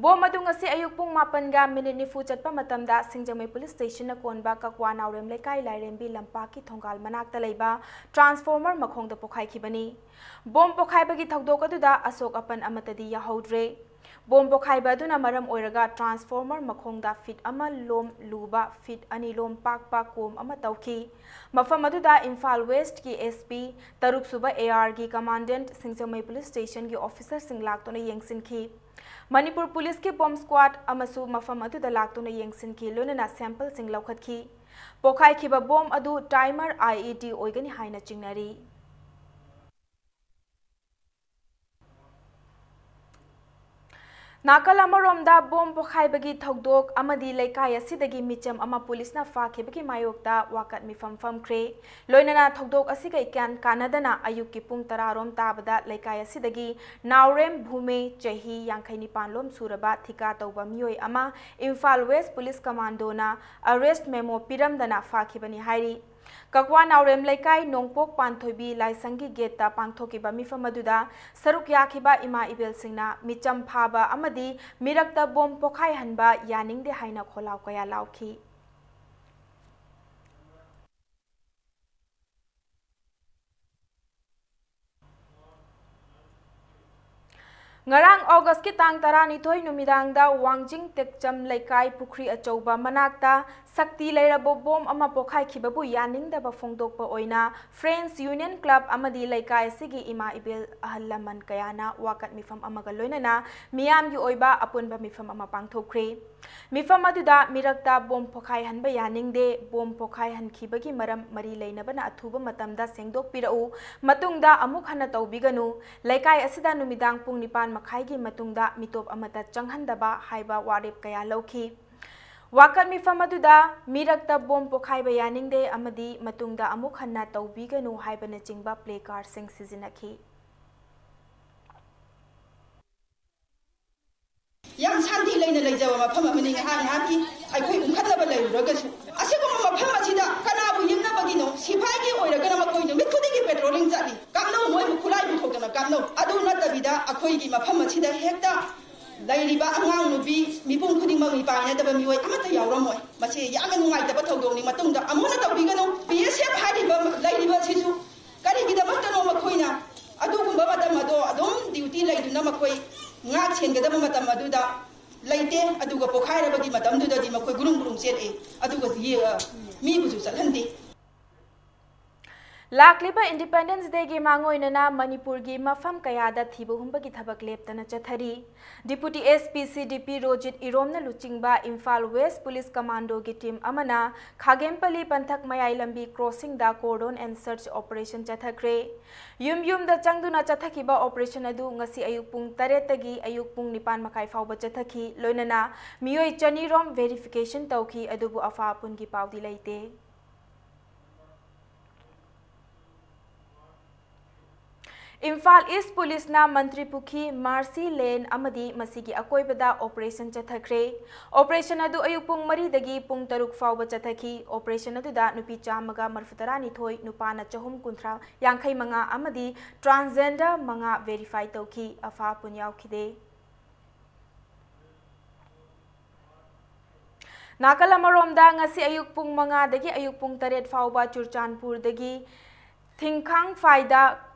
ꯕꯣꯝ ꯑꯗꯨ ꯉꯁꯤ ꯑꯌꯨꯛ ꯄꯨꯡ ꯃꯥꯄꯟꯒ ꯃꯤꯅꯤꯠ ꯅꯤꯐꯨ ꯆꯠꯄ ꯃꯇꯝꯗ ꯁꯤꯡꯖꯃꯩ ꯄꯨꯂꯤꯁ ꯁ꯭ꯇꯦꯁꯟꯅ ꯀꯣꯟꯕ ꯀꯛꯋꯥ ꯅꯥꯎꯔꯦꯝ ꯂꯩꯀꯥꯏ ꯂꯥꯏꯔꯦꯝꯕꯤ ꯂꯝꯄꯥꯛꯀꯤ ꯊꯣꯡꯒꯥꯜ ꯃꯅꯥꯛꯇ ꯂꯩꯕ ꯇ꯭ꯔꯥꯟꯁꯐꯣꯔꯃꯔ ꯃꯈꯣꯡꯗ ꯄꯣꯈꯥꯏꯈꯤꯕꯅꯤ꯫ ꯕꯣꯝ ꯄꯣꯈꯥꯏꯕꯒꯤ ꯊꯧꯗꯣꯛ ꯑꯗꯨꯗ ꯑꯁꯣꯛ ꯑꯄꯟ ꯑꯃꯠꯇꯗꯤ ꯌꯥꯎꯍꯧꯗ꯭ꯔꯦ꯫ ꯕꯣꯝ ꯄꯣꯈꯥꯏꯕ ꯑꯗꯨꯅ ꯃꯔꯝ ꯑꯣꯏꯔꯒ ꯇ꯭ꯔꯥꯟꯁꯐꯣꯔꯃꯔ ꯃꯈꯣꯡꯗ ꯐꯤꯠ ꯑꯃ ꯂꯣꯝ ꯂꯨꯕ, ꯐꯤꯠ ꯑꯅꯤ ꯂꯣꯝ ꯄꯥꯛꯄ ꯀꯣꯝ ꯑꯃ ꯇꯧꯈꯤ꯫ ꯃꯐꯝ ꯑꯗꯨꯗ ꯏꯝꯐꯥꯜ ꯋꯦꯁ꯭ꯠꯀꯤ ꯑꯦꯁ ꯄꯤ, ꯇꯔꯨꯛ ꯁꯨꯕ ꯑꯦ ꯑꯥꯔꯒꯤ ꯀꯃꯥꯟꯗꯦꯟꯠ, ꯁꯤꯡꯖꯃꯩ ꯄꯨꯂꯤꯁ ꯁ꯭ꯇꯦꯁꯟꯒꯤ ꯑꯣꯐꯤꯁꯔꯁꯤꯡ ꯂꯥꯛꯇꯨꯅ ꯌꯦꯡꯁꯤꯟꯈꯤ꯫ ꯃꯅꯤꯄꯨꯔ ꯄꯨꯂꯤꯁꯀꯤ ꯕꯣꯝ ꯁ꯭ꯀ꯭ꯋꯥꯗ ꯑꯃꯁꯨ ꯃꯐꯝ ꯑꯗꯨꯗ ꯂꯥꯛꯇꯨꯅ ꯌꯦꯡꯁꯤꯟꯈꯤ, ꯂꯣꯏꯅꯅ ꯁꯦꯝꯄꯜꯁꯤꯡ ꯂꯧꯈꯠꯈꯤ꯫ ꯄꯣꯈꯥꯏꯈꯤꯕ ꯕꯣꯝ ꯑꯗꯨ ꯇꯥꯏꯃꯔ ꯑꯥꯏ ꯏ ꯗꯤ ꯑꯣꯏꯒꯅꯤ ꯍꯥꯏꯅ ꯆꯤꯡꯅꯔꯤ꯫ ꯅꯥꯀꯜ ꯑꯃꯔꯣꯝꯗ, ꯕꯣꯝ ꯄꯣꯈꯥꯏꯕꯒꯤ ꯊꯧꯗꯣꯛ ꯑꯃꯗꯤ ꯂꯩꯀꯥꯏ ꯑꯁꯤꯗꯒꯤ ꯃꯤꯆꯝ ꯑꯃ ꯄꯨꯂꯤꯁꯅ ꯐꯥꯈꯤꯕꯒꯤ ꯃꯥꯌꯣꯛꯇ ꯋꯥꯀꯠ ꯃꯤꯐꯝ ꯐꯝꯈ꯭ꯔꯦ꯫ ꯂꯣꯏꯅꯅ ꯊꯧꯗꯣꯛ ꯑꯁꯤꯒ ꯏꯀꯥꯟ ꯀꯥꯟꯅꯗꯅ ꯑꯌꯨꯛꯀꯤ ꯄꯨꯡ ꯇꯔꯥ ꯔꯣꯝ ꯇꯥꯕꯗ ꯂꯩꯀꯥꯏ ꯑꯁꯤꯗꯒꯤ ꯅꯥꯎꯔꯦꯝ ꯚꯨꯃꯦ, ꯆꯍꯤ ꯌꯥꯡꯈꯩ ꯅꯤꯄꯥꯟ ꯂꯣꯝ ꯁꯨꯔꯕ ꯊꯤꯀꯥ ꯇꯧꯕ ꯃꯤꯑꯣꯏ ꯑꯃ ꯏꯝꯐꯥꯜ ꯋꯦꯁ꯭ꯠ ꯄꯨꯂꯤꯁ ꯀꯃꯥꯟꯗꯣꯅ ꯑꯔꯦꯁ꯭ꯠ ꯃꯦꯃꯣ ꯄꯤꯔꯝꯗꯅ ꯐꯥꯈꯤꯕꯅꯤ ꯍꯥꯏꯔꯤ꯫ ꯀꯛꯋꯥ ꯅꯥꯎꯔꯦꯝ ꯂꯩꯀꯥꯏ ꯅꯣꯡꯄꯣꯛ ꯄꯥꯟꯊꯣꯏꯕꯤ ꯂꯥꯏꯁꯪꯒꯤ ꯒꯦꯠꯇ ꯄꯥꯡꯊꯣꯛꯈꯤꯕ ꯃꯤꯐꯝ ꯑꯗꯨꯗ ꯁꯔꯨꯛ ꯌꯥꯈꯤꯕ ꯏꯃꯥ ꯏꯕꯦꯜꯁꯤꯡꯅ ꯃꯤꯆꯝ ꯐꯥꯕ ꯑꯃꯗꯤ ꯃꯤꯔꯛꯇ ꯕꯣꯝ ꯄꯣꯈꯥꯏꯍꯟꯕ ꯌꯥꯅꯤꯡꯗꯦ ꯍꯥꯏꯅ ꯈꯣꯜꯂꯥꯎ ꯀꯌꯥ ꯂꯥꯎꯈꯤ꯫ ꯉꯔꯥꯡ ꯑꯣꯒꯁꯀꯤ ꯇꯥꯡ ꯇꯔꯥꯅꯤꯊꯣꯏ ꯅꯨꯃꯤꯗꯥꯡꯗ ꯋꯥꯡꯖꯤꯡ ꯇꯦꯛꯆꯝ ꯂꯩꯀꯥꯏ ꯄꯨꯈ꯭ꯔꯤ ꯑꯆꯧꯕ ꯃꯅꯥꯛꯇ ꯁꯛꯇꯤ ꯂꯩꯔꯕ ꯕꯣꯝ ꯑꯃ ꯄꯣꯈꯥꯏꯈꯤꯕꯕꯨ ꯌꯥꯅꯤꯡꯗꯕ ꯐꯣꯡꯗꯣꯛꯄ ꯑꯣꯏꯅ Friends Union Club ꯑꯃꯗꯤ ꯂꯩꯀꯥꯏ ꯑꯁꯤꯒꯤ ꯏꯃꯥ ꯏꯕꯦꯜ ꯑꯍꯜ ꯂꯃꯟ ꯀꯌꯥꯅ ꯋꯥꯀꯠ ꯃꯤꯐꯝ ꯑꯃꯒ ꯂꯣꯏꯅꯅ ꯃꯤꯌꯥꯝꯒꯤ ꯑꯣꯏꯕ ꯑꯄꯨꯟꯕ ꯃꯤꯐꯝ ꯑꯃ ꯄꯥꯡꯊꯣꯛꯈ꯭ꯔꯦ꯫ ꯃꯤꯐꯝ ꯑꯗꯨꯗ ꯃꯤꯔꯛꯇ ꯕꯣꯝ ꯄꯣꯈꯥꯏꯍꯟꯕ ꯌꯥꯅꯤꯡꯗꯦ, ꯕꯣꯝ ꯄꯣꯈꯥꯏꯍꯟꯈꯤꯕꯒꯤ ꯃꯔꯝ ꯃꯔꯤ ꯂꯩꯅꯕꯅ ꯑꯊꯨꯕ ꯃꯇꯝꯗ ꯁꯦꯡꯗꯣꯛꯄꯤꯔꯛꯎ, ꯃꯇꯨꯡꯗ ꯑꯃꯨꯛ ꯍꯟꯅ ꯇꯧꯕꯤꯒꯅꯨ, ꯂꯩꯀꯥꯏ ꯑꯁꯤꯗ ꯅꯨꯃꯤꯗꯥꯡ ꯄꯨꯡ ꯅꯤꯄꯥꯟ ꯃꯈꯥꯏꯒꯤ ꯃꯇꯨꯡꯗ ꯃꯤꯇꯣꯞ ꯑꯃꯠꯇ ꯆꯪꯍꯟꯗꯕ ꯍꯥꯏꯕ ꯋꯥꯔꯦꯞ ꯀꯌꯥ ꯂꯧꯈꯤ꯫ ꯋꯥꯀꯠ ꯃꯤꯐꯝ ꯑꯗꯨꯗ ꯃꯤꯔꯛꯇ ꯕꯣꯝ ꯄꯣꯈꯥꯏꯕ ꯌꯥꯅꯤꯡꯗꯦ ꯑꯃꯗꯤ ꯃꯇꯨꯡꯗ ꯑꯃꯨꯛ ꯍꯟꯅ ꯇꯧꯕꯤꯒꯅꯨ ꯍꯥꯏꯕꯅꯆꯤꯡꯕ ꯄ꯭ꯂꯦ ꯀꯥꯔꯗꯁꯤꯡ ꯁꯤꯖꯤꯟꯅꯈꯤ꯫ ꯌꯥꯝ ꯁꯥꯟꯇꯤ ꯂꯩꯅ ꯂꯩꯖꯕ ꯃꯐꯝ ꯑꯃꯅꯤ꯫ ꯉꯥꯏꯍꯥꯛ ꯉꯥꯏꯍꯥꯛꯀꯤ ꯑꯩꯈꯣꯏ ꯎꯪꯈꯠꯅꯕ ꯂꯩꯔꯨꯔꯒꯁꯨ, ꯑꯁꯤꯒꯨꯝꯕ ꯃꯐꯝ ꯑꯁꯤꯗ ꯀꯅꯥꯕꯨ ꯌꯦꯛꯅꯕꯒꯤꯅꯣ? ꯁꯤꯐꯥꯏꯒꯤ ꯑꯣꯏꯔꯒꯅ ꯃꯈꯣꯏ ꯅꯨꯃꯤꯠ ꯈꯨꯗꯤꯡꯒꯤ ꯄꯦꯇ꯭ꯔꯣꯂꯤꯡ ꯆꯠꯂꯤ, ꯀꯥꯞꯅꯧ, ꯃꯣꯏꯕꯨ ꯈꯨꯠꯂꯥꯏ ꯄꯨꯊꯣꯛꯇꯅ ꯀꯥꯞꯅꯧ꯫ ꯑꯗꯨ ꯅꯠꯇꯕꯤꯗ ꯑꯩꯈꯣꯏꯒꯤ ꯃꯐꯝ ꯑꯁꯤꯗ ꯍꯦꯛꯇ ꯂꯩꯔꯤꯕ ꯑꯉꯥꯡ ꯅꯨꯄꯤ ꯃꯤꯄꯨꯝ ꯈꯨꯗꯤꯡꯃꯛ ꯃꯤꯄꯥꯏꯅꯗꯕ ꯃꯤꯑꯣꯏ ꯑꯃꯠꯇ ꯌꯥꯎꯔꯝꯃꯣꯏ꯫ ꯃꯁꯤ ꯌꯥꯝꯅ ꯅꯨꯡꯉꯥꯏꯇꯕ ꯊꯧꯗꯣꯛꯅꯤ꯫ ꯃꯇꯨꯡꯗ ꯑꯃꯨꯛ ꯍꯟꯅ ꯇꯧꯕꯤꯒꯅꯨ꯫ ꯕꯤ ꯑꯦꯁ ꯑꯦꯐ ꯍꯥꯏꯔꯤꯕ ꯂꯩꯔꯤꯕ ꯑꯁꯤꯁꯨ ꯀꯔꯤꯒꯤꯗꯃꯛꯇꯅꯣ ꯃꯈꯣꯏꯅ ꯑꯗꯨꯒꯨꯝꯕ ꯃꯇꯝ ꯑꯗꯣ ꯑꯗꯨꯝ ꯗ꯭ꯌꯨꯇꯤ ꯂꯩꯗꯨꯅ ꯃꯈꯣꯏ ꯉꯥꯛ ꯁꯦꯟꯒꯗꯕ ꯃꯇꯝ ꯑꯗꯨꯗ ꯂꯩꯇꯦ꯫ ꯑꯗꯨꯒ ꯄꯣꯈꯥꯏꯔꯕꯒꯤ ꯃꯇꯝꯗꯨꯗꯗꯤ ꯃꯈꯣꯏ ꯒꯨꯔꯨꯝ ꯒꯨꯔꯨꯝ ꯆꯦꯜꯂꯛꯑꯦ꯫ ꯑꯗꯨꯒ ꯌꯦ-, ꯑ, ꯃꯤꯕꯨꯁꯨ ꯆꯠꯍꯟꯗꯦ꯫ ꯂꯥꯛꯂꯤꯕ Independence Dayꯒꯤ ꯃꯥꯡꯑꯣꯏꯅꯅ ꯃꯅꯤꯄꯨꯔꯒꯤ ꯃꯐꯝ ꯀꯌꯥꯗ ꯊꯤꯕ ꯍꯨꯝꯕꯒꯤ ꯊꯕꯛ ꯂꯦꯞꯇꯅ ꯆꯠꯊꯔꯤ꯫ Deputy S P C D P Rojit ꯏꯔꯣꯝꯅ ꯂꯨꯆꯤꯡꯕ ꯏꯝꯐꯥꯜ West Police Commandoꯒꯤ team ꯑꯃꯅ ꯈꯥꯒꯦꯝꯄꯜꯂꯤ ꯄꯟꯊꯛ ꯃꯌꯥꯏ ꯂꯝꯕꯤ crossingꯗ cordon and search operation ꯆꯠꯊꯈ꯭ꯔꯦ꯫ ꯌꯨꯝ ꯌꯨꯝꯗ ꯆꯪꯗꯨꯅ ꯆꯠꯊꯈꯤꯕ operation ꯑꯗꯨ ꯉꯁꯤ ꯑꯌꯨꯛ ꯄꯨꯡ ꯇꯔꯦꯠꯇꯒꯤ ꯑꯌꯨꯛ ꯄꯨꯡ ꯅꯤꯄꯥꯟ ꯃꯈꯥꯏ ꯐꯥꯎꯕ ꯆꯠꯊꯈꯤ꯫ ꯂꯣꯏꯅꯅ ꯃꯤꯑꯣꯏ ꯆꯅꯤ ꯔꯣꯝ verification ꯇꯧꯈꯤ, ꯑꯗꯨꯕꯨ ꯑꯐ ꯑꯄꯨꯟꯒꯤ ꯄꯥꯎꯗꯤ ꯂꯩꯇꯦ꯫ ꯏꯝꯐꯥꯜ East Policeꯅ ꯃꯟꯇ꯭ꯔꯤ ꯄꯨꯈ꯭ꯔꯤ, ꯃꯥꯔꯁꯤ ꯂꯦꯟ ꯑꯃꯗꯤ ꯃꯁꯤꯒꯤ ꯑꯀꯣꯏꯕꯗ operation ꯆꯠꯊꯈ꯭ꯔꯦ꯫ Operation ꯑꯗꯨ ꯑꯌꯨꯛ ꯄꯨꯡ ꯃꯔꯤꯗꯒꯤ ꯄꯨꯡ ꯇꯔꯨꯛ ꯐꯥꯎꯕ ꯆꯠꯊꯈꯤ꯫ Operation ꯑꯗꯨꯗ ꯅꯨꯄꯤ ꯆꯥꯝꯃꯒ ꯃꯔꯤꯐꯨ ꯇꯔꯥꯅꯤꯊꯣꯏ, ꯅꯨꯄꯥꯅ ꯆꯍꯨꯝ ꯀꯨꯟꯊ꯭ꯔꯥ, ꯌꯥꯡꯈꯩ ꯃꯉꯥ ꯑꯃꯗꯤ transgender ꯃꯉꯥ verify ꯇꯧꯈꯤ꯫ ꯑꯐ ꯑꯄꯨꯟ ꯌꯥꯎꯈꯤꯗꯦ꯫ ꯅꯥꯀꯜ ꯑꯃꯔꯣꯝꯗ, ꯉꯁꯤ ꯑꯌꯨꯛ ꯄꯨꯡ ꯃꯉꯥꯗꯒꯤ ꯑꯌꯨꯛ ꯄꯨꯡ ꯇꯔꯦꯠ ꯐꯥꯎꯕ ꯆꯨꯔꯆꯥꯟꯄꯨꯔꯗꯒꯤ ꯊꯤꯡꯈꯥꯡꯐꯥꯏꯗ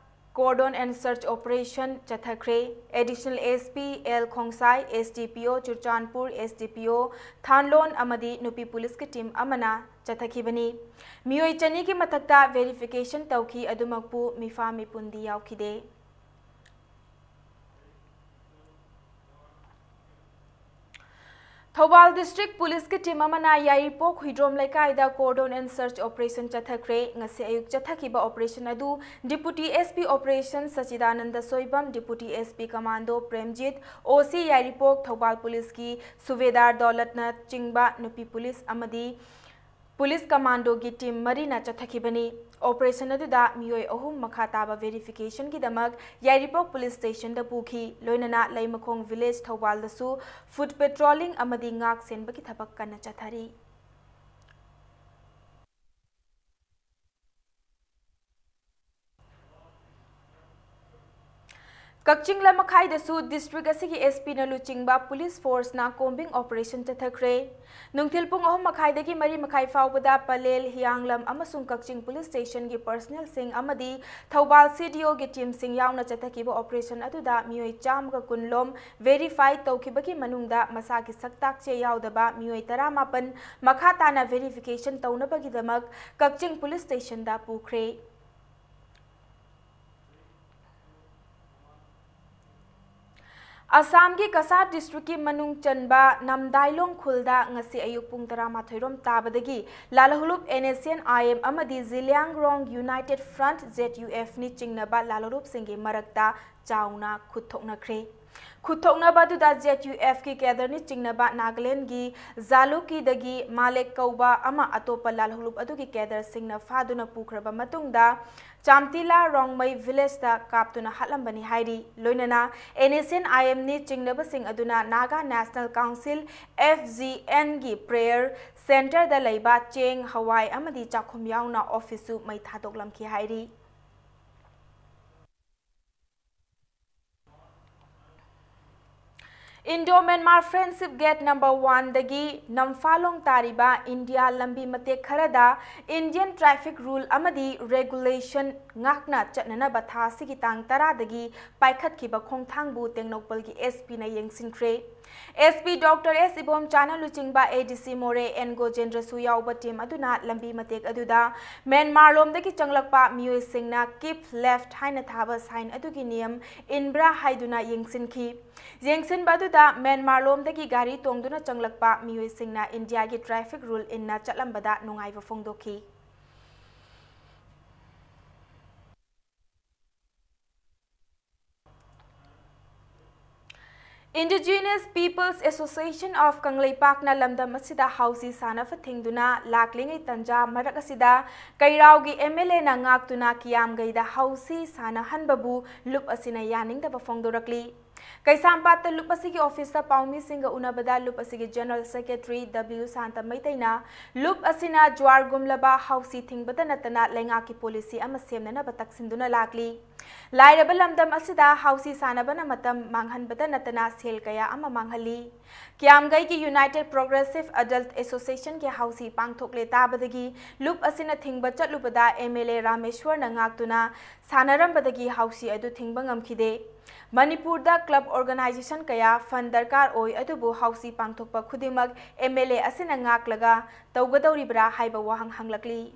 Cordon and search operation ꯆꯠꯊꯈ꯭ꯔꯦ꯫ Additional S P L ꯈꯣꯡꯁꯥꯏ, S D P O Churachandpur, S D P O ꯊꯥꯟꯂꯣꯟ ꯑꯃꯗꯤ ꯅꯨꯄꯤ ꯄꯨꯂꯤꯁꯀꯤ team ꯑꯃꯅ ꯆꯠꯊꯈꯤꯕꯅꯤ꯫ ꯃꯤꯑꯣꯏ ꯆꯅꯤꯒꯤ ꯃꯊꯛꯇ verification ꯇꯧꯈꯤ, ꯑꯗꯨꯃꯛꯄꯨ ꯃꯤꯐꯥ ꯃꯤꯄꯨꯟꯗꯤ ꯌꯥꯎꯈꯤꯗꯦ꯫ ꯊꯧꯕꯥꯜ District Police ꯀꯤ team ꯑꯃꯅ ꯌꯥꯏꯔꯤꯄꯣꯛ ꯍꯨꯏꯗ꯭ꯔꯣꯝ ꯂꯩꯀꯥꯏꯗ cordon and search operation ꯆꯠꯊꯈ꯭ꯔꯦ꯫ ꯉꯁꯤ ꯑꯌꯨꯛ ꯆꯠꯊꯈꯤꯕ operation ꯑꯗꯨ Deputy S P Operation ꯁꯆꯤꯗꯥꯅꯟꯗ Soibam, Deputy S P Commando Premjit, O C ꯌꯥꯏꯔꯤꯄꯣꯛ, ꯊꯧꯕꯥꯜ Police ꯀꯤ ꯁꯨꯕꯦꯗꯥꯔ ꯗꯧꯂꯠꯅ ꯆꯤꯡꯕ ꯅꯨꯄꯤ ꯄꯨꯂꯤꯁ ꯑꯃꯗꯤ ꯄꯨꯂꯤꯁ commando ꯒꯤ team ꯃꯔꯤꯅ ꯆꯠꯊꯈꯤꯕꯅꯤ꯫ Operation ꯑꯗꯨꯗ ꯃꯤꯑꯣꯏ ꯑꯍꯨꯝ ꯃꯈꯥ ꯇꯥꯕ verification ꯒꯤꯗꯃꯛ ꯌꯥꯏꯔꯤꯄꯣꯛ Police Station ꯗ ꯄꯨꯈꯤ꯫ ꯂꯣꯏꯅꯅ ꯂꯩꯃꯈꯣꯡ village ꯊꯧꯕꯥꯜꯗꯁꯨ foot patrolling ꯑꯃꯗꯤ ꯉꯥꯛ ꯁꯦꯟꯕꯒꯤ ꯊꯕꯛ ꯀꯟꯅ ꯆꯠꯊꯔꯤ꯫ ꯀꯛꯆꯤꯡ ꯂꯝꯃꯈꯥꯏꯗꯁꯨ district ꯑꯁꯤꯒꯤ S P ꯅ ꯂꯨꯆꯤꯡꯕ police force ꯅ combing operation ꯆꯠꯊꯈ꯭ꯔꯦ꯫ ꯅꯨꯡꯊꯤꯜ ꯄꯨꯡ ꯑꯍꯨꯝ ꯃꯈꯥꯏꯗꯒꯤ ꯃꯔꯤ ꯃꯈꯥꯏ ꯐꯥꯎꯕꯗ ꯄꯂꯦꯜ, ꯍꯤꯌꯥꯡꯂꯝ ꯑꯃꯁꯨꯡ ꯀꯛꯆꯤꯡ police station ꯒꯤ personnel ꯁꯤꯡ ꯑꯃꯗꯤ ꯊꯧꯕꯥꯜ C D O ꯒꯤ team ꯁꯤꯡ ꯌꯥꯎꯅ ꯆꯠꯊꯈꯤꯕ operation ꯑꯗꯨꯗ ꯃꯤꯑꯣꯏ ꯆꯥꯝꯃꯒ ꯀꯨꯟ ꯂꯣꯝ verify ꯇꯧꯈꯤꯕꯒꯤ ꯃꯅꯨꯡꯗ ꯃꯁꯥꯒꯤ ꯁꯛꯇꯥꯛ ꯆꯦ ꯌꯥꯎꯗꯕ ꯃꯤꯑꯣꯏ ꯇꯔꯥꯃꯥꯄꯟ ꯃꯈꯥ ꯇꯥꯅ verification ꯇꯧꯅꯕꯒꯤꯗꯃꯛ ꯀꯛꯆꯤꯡ police station ꯗ ꯄꯨꯈ꯭ꯔꯦ꯫ ꯑꯁꯥꯝꯒꯤ ꯀꯁꯥꯔ district ꯀꯤ ꯃꯅꯨꯡ ꯆꯟꯕ ꯅꯝꯗꯥꯏꯂꯣꯡ ꯈꯨꯜꯗ ꯉꯁꯤ ꯑꯌꯨꯛ ꯄꯨꯡ ꯇꯔꯥꯃꯥꯊꯣꯏ ꯔꯣꯝ ꯇꯥꯕꯗꯒꯤ ꯂꯥꯜꯍꯧꯂꯨꯞ N S C N I M ꯑꯃꯗꯤ ꯖꯤꯂꯤꯌꯥꯡꯔꯣꯡ United Front, Z U F ꯅꯤ ꯆꯤꯡꯅꯕ ꯂꯥꯜꯍꯧꯂꯨꯞꯁꯤꯡꯒꯤ ꯃꯔꯛꯇ ꯆꯥꯎꯅ ꯈꯨꯠ ꯊꯣꯛꯅꯈ꯭ꯔꯦ꯫ ꯈꯨꯠ ꯊꯣꯛꯅꯕ ꯑꯗꯨꯗ Z U F ꯀꯤ cadre ꯅꯤ ꯆꯤꯡꯅꯕ ꯅꯥꯒꯥꯂꯦꯟꯗꯒꯤ ꯖꯥꯂꯨꯀꯤꯗꯒꯤ ꯃꯥꯂꯦꯛ ꯀꯧꯕ ꯑꯃ ꯑꯇꯣꯞꯄ ꯂꯥꯜꯍꯧꯂꯨꯞ ꯑꯗꯨꯒꯤ cadre ꯁꯤꯡꯅ ꯐꯥꯗꯨꯅ ꯄꯨꯈ꯭ꯔꯕ ꯃꯇꯨꯡꯗ ꯆꯥꯝꯇꯤꯂꯥ ꯔꯣꯡꯃꯩ village ꯇ ꯀꯥꯞꯇꯨꯅ ꯍꯥꯠꯂꯝꯕꯅꯤ ꯍꯥꯏꯔꯤ꯫ ꯂꯣꯏꯅꯅ N S C N I M ꯅꯤ ꯆꯤꯡꯅꯕꯁꯤꯡ ꯑꯗꯨꯅ Naga National Council, F G N ꯒꯤ prayer centre ꯗ ꯂꯩꯕ ꯆꯦꯡ, ꯍꯋꯥꯏ ꯑꯃꯗꯤ ꯆꯥꯛꯈꯨꯝ ꯌꯥꯎꯅ office ꯁꯨ ꯃꯩ ꯊꯥꯗꯣꯛꯂꯝꯈꯤ ꯍꯥꯏꯔꯤ꯫ Indo-Myanmar Friendship Gate number one ꯗꯒꯤ ꯅꯝꯐꯥꯂꯣꯡ ꯇꯥꯔꯤꯕ ꯏꯟꯗꯤꯌꯥ ꯂꯝꯕꯤ ꯃꯇꯦꯛ ꯈꯔꯗ Indian traffic rule ꯑꯃꯗꯤ regulation ꯉꯥꯛꯅ ꯆꯠꯅꯅꯕ ꯊꯥ ꯑꯁꯤꯒꯤ ꯇꯥꯡ ꯇꯔꯥꯗꯒꯤ ꯄꯥꯏꯈꯠꯈꯤꯕ ꯈꯣꯡꯊꯥꯡꯕꯨ ꯇꯦꯡꯅꯧꯄꯜꯒꯤ S P ꯅ ꯌꯦꯡꯁꯤꯟꯈ꯭ꯔꯦ꯫ S P Doctor S ꯏꯕꯣꯝꯆꯥꯅ ꯂꯨꯆꯤꯡꯕ A D C ꯃꯣꯔꯦ N ꯒꯣꯖꯦꯟꯗ꯭ꯔꯁꯨ ꯌꯥꯎꯕ team ꯑꯗꯨꯅ ꯂꯝꯕꯤ ꯃꯇꯦꯛ ꯑꯗꯨꯗ ꯃ꯭ꯌꯥꯟꯃꯥꯔ ꯂꯣꯝꯗꯒꯤ ꯆꯪꯂꯛꯄ ꯃꯤꯑꯣꯏꯁꯤꯡꯅ keep left ꯍꯥꯏꯅ ꯊꯥꯕ sign ꯑꯗꯨꯒꯤ ꯅꯤꯌꯝ ꯏꯟꯕ꯭ꯔꯥ ꯍꯥꯏꯗꯨꯅ ꯌꯦꯡꯁꯤꯟꯈꯤ꯫ ꯌꯦꯡꯁꯤꯟꯕ ꯑꯗꯨꯗ ꯃ꯭ꯌꯥꯟꯃꯥꯔ ꯂꯣꯝꯗꯒꯤ ꯒꯥꯔꯤ ꯇꯣꯡꯗꯨꯅ ꯆꯪꯂꯛꯄ ꯃꯤꯑꯣꯏꯁꯤꯡꯅ ꯏꯟꯗꯤꯌꯥꯒꯤ traffic rule ꯏꯟꯅ ꯆꯠꯂꯝꯕꯗ ꯅꯨꯡꯉꯥꯏꯕ ꯐꯣꯡꯗꯣꯛꯈꯤ꯫ Indigenous Peoples Association of ꯀꯪꯂꯩꯄꯥꯛꯅ ꯂꯝꯗꯝ ꯑꯁꯤꯗ ꯍꯥꯎꯁꯤ ꯁꯥꯟꯅꯕ ꯊꯤꯡꯗꯨꯅ ꯂꯥꯛꯂꯤꯉꯩ ꯇꯟꯖꯥ ꯃꯔꯛ ꯑꯁꯤꯗ ꯀꯩꯔꯥꯎꯒꯤ M L A ꯅ ꯉꯥꯛꯇꯨꯅ ꯀꯤꯌꯥꯝꯒꯩꯗ ꯍꯥꯎꯁꯤ ꯁꯥꯟꯅꯍꯟꯕꯕꯨ ꯂꯨꯞ ꯑꯁꯤꯅ ꯌꯥꯅꯤꯡꯗꯕ ꯐꯣꯡꯗꯣꯔꯛꯂꯤ꯫ ꯀꯩꯁꯥꯝꯄꯥꯠꯇ ꯂꯨꯞ ꯑꯁꯤꯒꯤ office ꯇ ꯄꯥꯎꯃꯤꯁꯤꯡꯒ ꯎꯅꯕꯗ ꯂꯨꯞ ꯑꯁꯤꯒꯤ General Secretary W ꯁꯥꯟꯇ ꯃꯩꯇꯩꯅ ꯂꯨꯞ ꯑꯁꯤꯅ ꯖ꯭ꯋꯥꯔꯒꯨꯝꯂꯕ ꯍꯥꯎꯁꯤ ꯊꯤꯡꯕꯇ ꯅꯠꯇꯅ ꯂꯩꯉꯥꯛꯀꯤ policy ꯑꯃ ꯁꯦꯝꯅꯅꯕ ꯇꯛꯁꯤꯟꯗꯨꯅ ꯂꯥꯛꯂꯤ꯫ ꯂꯥꯏꯔꯕ ꯂꯝꯗꯝ ꯑꯁꯤꯗ ꯍꯥꯎꯁꯤ ꯁꯥꯟꯅꯕꯅ ꯃꯇꯝ ꯃꯥꯡꯍꯟꯕꯇ ꯅꯠꯇꯅ ꯁꯦꯜ ꯀꯌꯥ ꯑꯃ ꯃꯥꯡꯍꯜꯂꯤ꯫ ꯀꯤꯌꯥꯝꯒꯩꯒꯤ United Progressive Adult Association ꯒꯤ ꯍꯥꯎꯁꯤ ꯄꯥꯡꯊꯣꯛꯂꯦ ꯇꯥꯕꯗꯒꯤ ꯂꯨꯞ ꯑꯁꯤꯅ ꯊꯤꯡꯕ ꯆꯠꯂꯨꯕꯗ M L A ꯔꯥꯃꯦꯁ꯭ꯋꯔꯅ ꯉꯥꯛꯇꯨꯅ ꯁꯥꯟꯅꯔꯝꯕꯗꯒꯤ ꯍꯥꯎꯁꯤ ꯑꯗꯨ ꯊꯤꯡꯕ ꯉꯝꯈꯤꯗꯦ꯫ ꯃꯅꯤꯄꯨꯔꯗ club organisation ꯀꯌꯥ fund ꯗꯔꯀꯥꯔ ꯑꯣꯏ, ꯑꯗꯨꯕꯨ ꯍꯥꯎꯁꯤ ꯄꯥꯡꯊꯣꯛꯄ ꯈꯨꯗꯤꯡꯃꯛ M L A ꯑꯁꯤꯅ ꯉꯥꯛꯂꯒ ꯇꯧꯒꯗꯧꯔꯤꯕ꯭ꯔꯥ ꯍꯥꯏꯕ ꯋꯥꯍꯪ ꯍꯪꯂꯛꯂꯤ꯫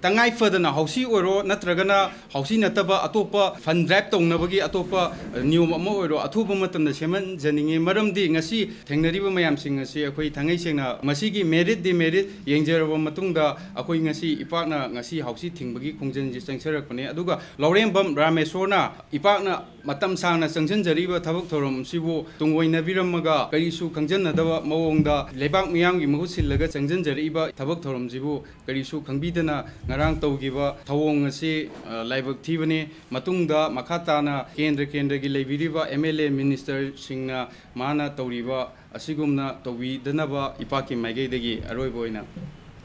ꯇꯉꯥꯏ ꯐꯗꯅ ꯍꯥꯎꯁꯤ ꯑꯣꯏꯔꯣ ꯅꯠꯇ꯭ꯔꯒꯅ ꯍꯥꯎꯁꯤ ꯅꯠꯇꯕ ꯑꯇꯣꯞꯄ fund drive ꯇꯧꯅꯕꯒꯤ ꯑꯇꯣꯞꯄ ꯅꯤꯌꯣꯝ ꯑꯃ ꯑꯣꯏꯔꯣ ꯑꯊꯨꯕ ꯃꯇꯝꯗ ꯁꯦꯝꯍꯟꯖꯅꯤꯡꯉꯤ꯫ ꯃꯔꯝꯗꯤ ꯉꯁꯤ ꯊꯦꯡꯅꯔꯤꯕ ꯃꯌꯥꯝꯁꯤꯡ ꯑꯁꯤ ꯑꯩꯈꯣꯏ ꯊꯥꯡꯉꯩ ꯁꯦꯡꯅ ꯃꯁꯤꯒꯤ merit demerit ꯌꯦꯡꯖꯔꯕ ꯃꯇꯨꯡꯗ ꯑꯩꯈꯣꯏ ꯉꯁꯤ ꯏꯄꯥꯛꯅ ꯉꯁꯤ ꯍꯥꯎꯁꯤ ꯊꯤꯡꯕꯒꯤ ꯈꯣꯡꯖꯪꯁꯤ ꯆꯪꯁꯤꯜꯂꯛꯄꯅꯤ꯫ ꯑꯗꯨꯒ ꯂꯧꯔꯦꯝꯕꯝ ꯔꯥꯃꯦꯁ꯭ꯋꯔꯅ ꯏꯄꯥꯛꯅ ꯃꯇꯝ ꯁꯥꯡꯅ ꯆꯪꯁꯤꯟꯖꯔꯤꯕ ꯊꯕꯛ ꯊꯧꯔꯝꯁꯤꯕꯨ ꯇꯨꯡꯑꯣꯏꯅꯕꯤꯔꯝꯃꯒ ꯀꯔꯤꯁꯨ ꯈꯪꯖꯟꯅꯗꯕ ꯃꯑꯣꯡꯗ ꯂꯩꯕꯥꯛ ꯃꯤꯌꯥꯝꯒꯤ ꯃꯍꯨꯠ ꯁꯤꯜꯂꯒ ꯆꯪꯁꯤꯟꯖꯔꯛꯏꯕ ꯊꯕꯛ ꯊꯧꯔꯝꯁꯤꯕꯨ ꯀꯔꯤꯁꯨ ꯈꯪꯕꯤꯗꯅ ꯉꯔꯥꯡ ꯇꯧꯈꯤꯕ ꯊꯧꯑꯣꯡ ꯑꯁꯤ, ꯑ, ꯂꯥꯏꯕꯛ ꯊꯤꯕꯅꯤ꯫ ꯃꯇꯨꯡꯗ ꯃꯈꯥ ꯇꯥꯅ ꯀꯦꯟꯗ꯭ꯔ ꯀꯦꯟꯗ꯭ꯔꯒꯤ ꯂꯩꯕꯤꯔꯤꯕ M L A minister ꯁꯤꯡꯅ ꯃꯥꯅ ꯇꯧꯔꯤꯕ ꯑꯁꯤꯒꯨꯝꯅ ꯇꯧꯕꯤꯗꯅꯕ ꯏꯄꯥꯛꯀꯤ ꯃꯥꯏꯀꯩꯗꯒꯤ ꯑꯔꯣꯏꯕ ꯑꯣꯏꯅ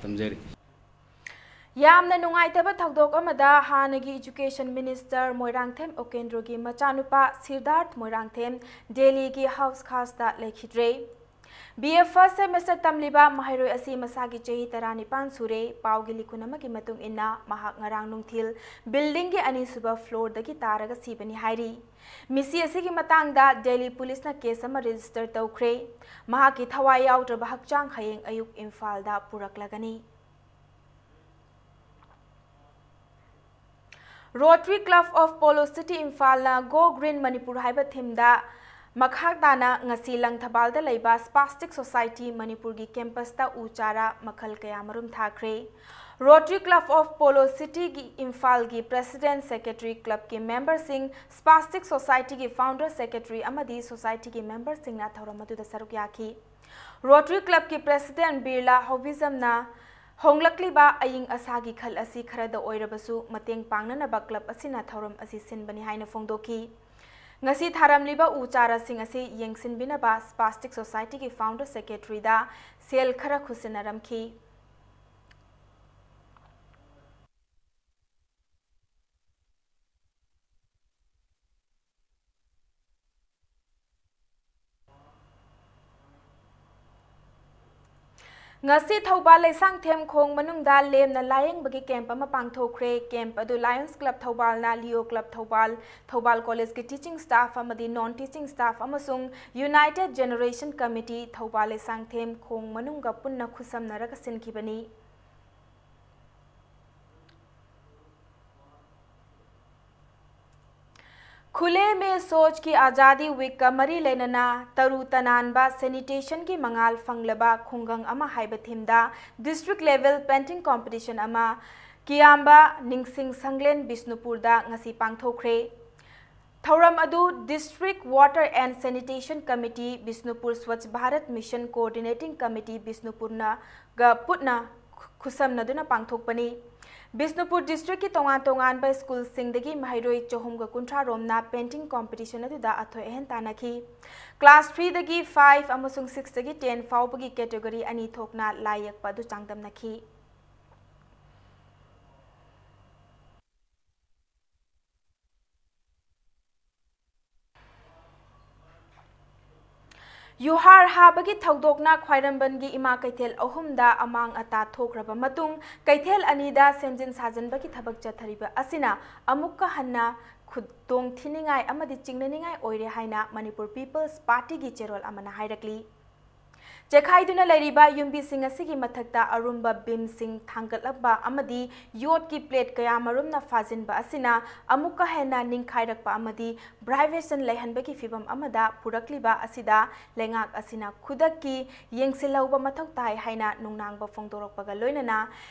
ꯊꯝꯖꯔꯤ꯫ ꯌꯥꯝꯅ ꯅꯨꯡꯉꯥꯏꯇꯕ ꯊꯧꯗꯣꯛ ꯑꯃꯗ ꯍꯥꯟꯅꯒꯤ Education Minister ꯃꯣꯏꯔꯥꯡꯊꯦꯝ ꯎꯀꯦꯟꯗ꯭ꯔꯣꯒꯤ ꯃꯆꯥꯅꯨꯄꯥ ꯁꯤꯗꯥꯔꯊ ꯃꯣꯏꯔꯥꯡꯊꯦꯝ ꯗꯦꯜꯂꯤꯒꯤ ꯍꯥꯎꯁ ꯈꯥꯁꯇ ꯂꯩꯈꯤꯗ꯭ꯔꯦ꯫ B A first semester ꯇꯝꯂꯤꯕ ꯃꯍꯩꯔꯣꯏ ꯑꯁꯤ ꯃꯁꯥꯒꯤ ꯆꯍꯤ ꯇꯔꯥꯅꯤꯄꯥꯟ ꯁꯨꯔꯦ꯫ ꯄꯥꯎꯒꯤ ꯂꯤꯈꯨꯟ ꯑꯃꯒꯤ ꯃꯇꯨꯡ ꯏꯟꯅ, ꯃꯍꯥꯛ ꯉꯔꯥꯡ ꯅꯨꯡꯊꯤꯜ buildingꯒꯤ ꯑꯅꯤꯁꯨꯕ floorꯗꯒꯤ ꯇꯥꯔꯒ ꯁꯤꯕꯅꯤ ꯍꯥꯏꯔꯤ꯫ ꯃꯤꯁꯤ ꯑꯁꯤꯒꯤ ꯃꯇꯥꯡꯗ ꯗꯦꯜꯂꯤ ꯄꯨꯂꯤꯁꯅ case ꯑꯃ register ꯇꯧꯈ꯭ꯔꯦ꯫ ꯃꯍꯥꯛꯀꯤ ꯊꯋꯥꯏ ꯌꯥꯎꯗ꯭ꯔꯕ ꯍꯛꯆꯥꯡ ꯍꯌꯦꯡ ꯑꯌꯨꯛ ꯏꯝꯐꯥꯜꯗ ꯄꯨꯔꯛꯂꯒꯅꯤ꯫ Rotary Club of Polo City ꯏꯝꯐꯥꯜꯅ Go Green Manipur ꯍꯥꯏꯕ themeꯗ ꯃꯈꯥ ꯇꯥꯅ ꯉꯁꯤ ꯂꯪꯊꯕꯥꯜꯗ ꯂꯩꯕ Spastic Society ꯃꯅꯤꯄꯨꯔꯒꯤ campusꯇ ꯎ ꯆꯥꯔꯥ ꯃꯈꯜ ꯀꯌꯥ ꯃꯔꯨꯝ ꯊꯥꯈ꯭ꯔꯦ꯫ Rotary Club of Polo Cityꯒꯤ ꯏꯝꯐꯥꯜꯒꯤ president, secretary, clubꯀꯤ memberꯁꯤꯡ, Spastic Societyꯒꯤ founder, secretary ꯑꯃꯗꯤ societyꯒꯤ memberꯁꯤꯡꯅ ꯊꯧꯔꯝ ꯑꯗꯨꯗ ꯁꯔꯨꯛ ꯌꯥꯈꯤ꯫ Rotary Clubꯀꯤ president ꯕꯤꯔꯂꯥ ꯍꯧꯕꯤꯖꯝꯅ ꯍꯣꯡꯂꯛꯂꯤꯕ ꯑꯏꯪ ꯑꯁꯥꯒꯤ ꯈꯜ ꯑꯁꯤ ꯈꯔꯗ ꯑꯣꯏꯔꯕꯁꯨ ꯃꯇꯦꯡ ꯄꯥꯡꯅꯅꯕ club ꯑꯁꯤꯅ ꯊꯧꯔꯝ ꯑꯁꯤ ꯁꯤꯟꯕꯅꯤ ꯍꯥꯏꯅ ꯐꯣꯡꯗꯣꯛꯈꯤ꯫ ꯉꯁꯤ ꯊꯥꯔꯝꯂꯤꯕ ꯎ ꯆꯥꯔꯥꯁꯤꯡ ꯑꯁꯤ ꯌꯦꯡꯁꯤꯟꯕꯤꯅꯕ Spastic Societyꯒꯤ founder, secretaryꯗ ꯁꯦꯜ ꯈꯔ ꯈꯨꯠꯁꯤꯟꯅꯔꯝꯈꯤ꯫ ꯉꯁꯤ ꯊꯧꯕꯥꯜ ꯂꯩꯁꯥꯡꯊꯦꯝ ꯈꯣꯡ ꯃꯅꯨꯡꯗ ꯂꯦꯝꯅ ꯂꯥꯌꯦꯡꯕꯒꯤ camp ꯑꯃ ꯄꯥꯡꯊꯣꯛꯈ꯭ꯔꯦ꯫ Camp ꯑꯗꯨ Lions Club ꯊꯧꯕꯥꯜꯅ, Leo Club Thoubal, Thoubal Collegeꯀꯤ teaching staff ꯑꯃꯗꯤ non teaching staff ꯑꯃꯁꯨꯡ United Generation Committee Thoubal Leishangthem ꯈꯣꯡ ꯃꯅꯨꯡꯒ ꯄꯨꯟꯅ ꯈꯨꯠꯁꯝꯅꯔꯒ ꯁꯤꯟꯈꯤꯕꯅꯤ꯫ खुले में शौच की आज़ादी weekꯀ ꯃꯔꯤ ꯂꯩꯅꯅ ꯇꯔꯨ ꯇꯅꯥꯟꯕ, sanitationꯒꯤ ꯃꯉꯥꯜ ꯐꯪꯂꯕ ꯈꯨꯡꯒꯪ ꯑꯃ ꯍꯥꯏꯕ themeꯗ district level painting competition ꯑꯃ ꯀꯤꯌꯥꯝꯕ ꯅꯤꯡꯁꯤꯡ ꯁꯪꯂꯦꯟ ꯕꯤꯁꯅꯨꯄꯨꯔꯗ ꯉꯁꯤ ꯄꯥꯡꯊꯣꯛꯈ꯭ꯔꯦ꯫ ꯊꯧꯔꯝ ꯑꯗꯨ District Water and Sanitation Committee, Bishnupur Swachh Bharat Mission Coordinating Committee, ꯕꯤꯁꯅꯨꯄꯨꯔꯅꯒ ꯄꯨꯟꯅ ꯈꯨꯠꯁꯝꯅꯗꯨꯅ ꯄꯥꯡꯊꯣꯛꯄꯅꯤ꯫ ꯕꯤꯁꯅꯨꯄꯨꯔ districtꯀꯤ ꯇꯣꯉꯥꯟ ꯇꯣꯉꯥꯟꯕ schoolꯁꯤꯡꯗꯒꯤ ꯃꯍꯩꯔꯣꯏ ꯆꯍꯨꯝꯒ ꯀꯨꯟꯊ꯭ꯔꯥ ꯔꯣꯝꯅ painting competition ꯑꯗꯨꯗ ꯑꯊꯣꯏ ꯑꯍꯦꯟ ꯇꯥꯟꯅꯈꯤ꯫ Class threeꯗꯒꯤ five ꯑꯃꯁꯨꯡ sixꯇꯒꯤ ten ꯐꯥꯎꯕꯒꯤ category ꯑꯅꯤ ꯊꯣꯛꯅ ꯂꯥꯏ ꯌꯦꯛꯄ ꯑꯗꯨ ꯆꯥꯡꯗꯝꯅꯈꯤ꯫ ꯌꯨꯍꯥꯔ ꯍꯥꯕꯒꯤ ꯊꯧꯗꯣꯛꯅ ꯈ꯭ꯋꯥꯏꯔꯝꯕꯟꯒꯤ ꯏꯃꯥ ꯀꯩꯊꯦꯜ ꯑꯍꯨꯝꯗ ꯑꯃꯥꯡ ꯑꯇꯥ ꯊꯣꯛꯈ꯭ꯔꯕ ꯃꯇꯨꯡ, ꯀꯩꯊꯦꯜ ꯑꯅꯤꯗ ꯁꯦꯝꯖꯤꯟ ꯁꯥꯖꯤꯟꯕꯒꯤ ꯊꯕꯛ ꯆꯠꯊꯔꯤꯕ ꯑꯁꯤꯅ ꯑꯃꯨꯛꯀ ꯍꯟꯅ ꯈꯨꯗꯣꯡ ꯊꯤꯅꯤꯡꯉꯥꯏ ꯑꯃꯗꯤ ꯆꯤꯡꯅꯅꯤꯡꯉꯥꯏ ꯑꯣꯏꯔꯦ ꯍꯥꯏꯅ ꯃꯅꯤꯄꯨꯔ ꯄꯤꯄꯜꯁ ꯄꯥꯔꯇꯤꯒꯤ ꯆꯦꯔꯣꯜ ꯑꯃꯅ ꯍꯥꯏꯔꯛꯂꯤ꯫ ꯆꯦꯈꯥꯏꯗꯨꯅ ꯂꯩꯔꯤꯕ ꯌꯨꯝꯕꯤꯁꯤꯡ ꯑꯁꯤꯒꯤ ꯃꯊꯛꯇ ꯑꯔꯨꯝꯕ ꯕꯤꯝꯁꯤꯡ ꯊꯥꯡꯒꯠꯂꯝꯕ ꯑꯃꯗꯤ ꯌꯣꯠꯀꯤ ꯄ꯭ꯂꯦꯠ ꯀꯌꯥꯃꯔꯨꯝꯅ ꯐꯥꯖꯤꯟꯕ ꯑꯁꯤꯅ ꯑꯃꯨꯛꯀ ꯍꯦꯟꯅ ꯅꯤꯡꯈꯥꯏꯔꯛꯄ ꯑꯃꯗꯤ ꯚꯥꯏꯕ꯭ꯔꯦꯁꯟ ꯂꯩꯍꯟꯕꯒꯤ ꯐꯤꯚꯝ ꯑꯃꯗ ꯄꯨꯔꯛꯂꯤꯕ ꯑꯁꯤꯗ ꯂꯩꯉꯥꯛ ꯑꯁꯤꯅ ꯈꯨꯗꯛꯀꯤ ꯌꯦꯡꯁꯤꯜꯍꯧꯕ ꯃꯊꯧ ꯇꯥꯏ ꯍꯥꯏꯅ ꯅꯨꯡꯅꯥꯡꯕ ꯐꯣꯡꯗꯣꯔꯛꯄꯒ ꯂꯣꯏꯅꯅ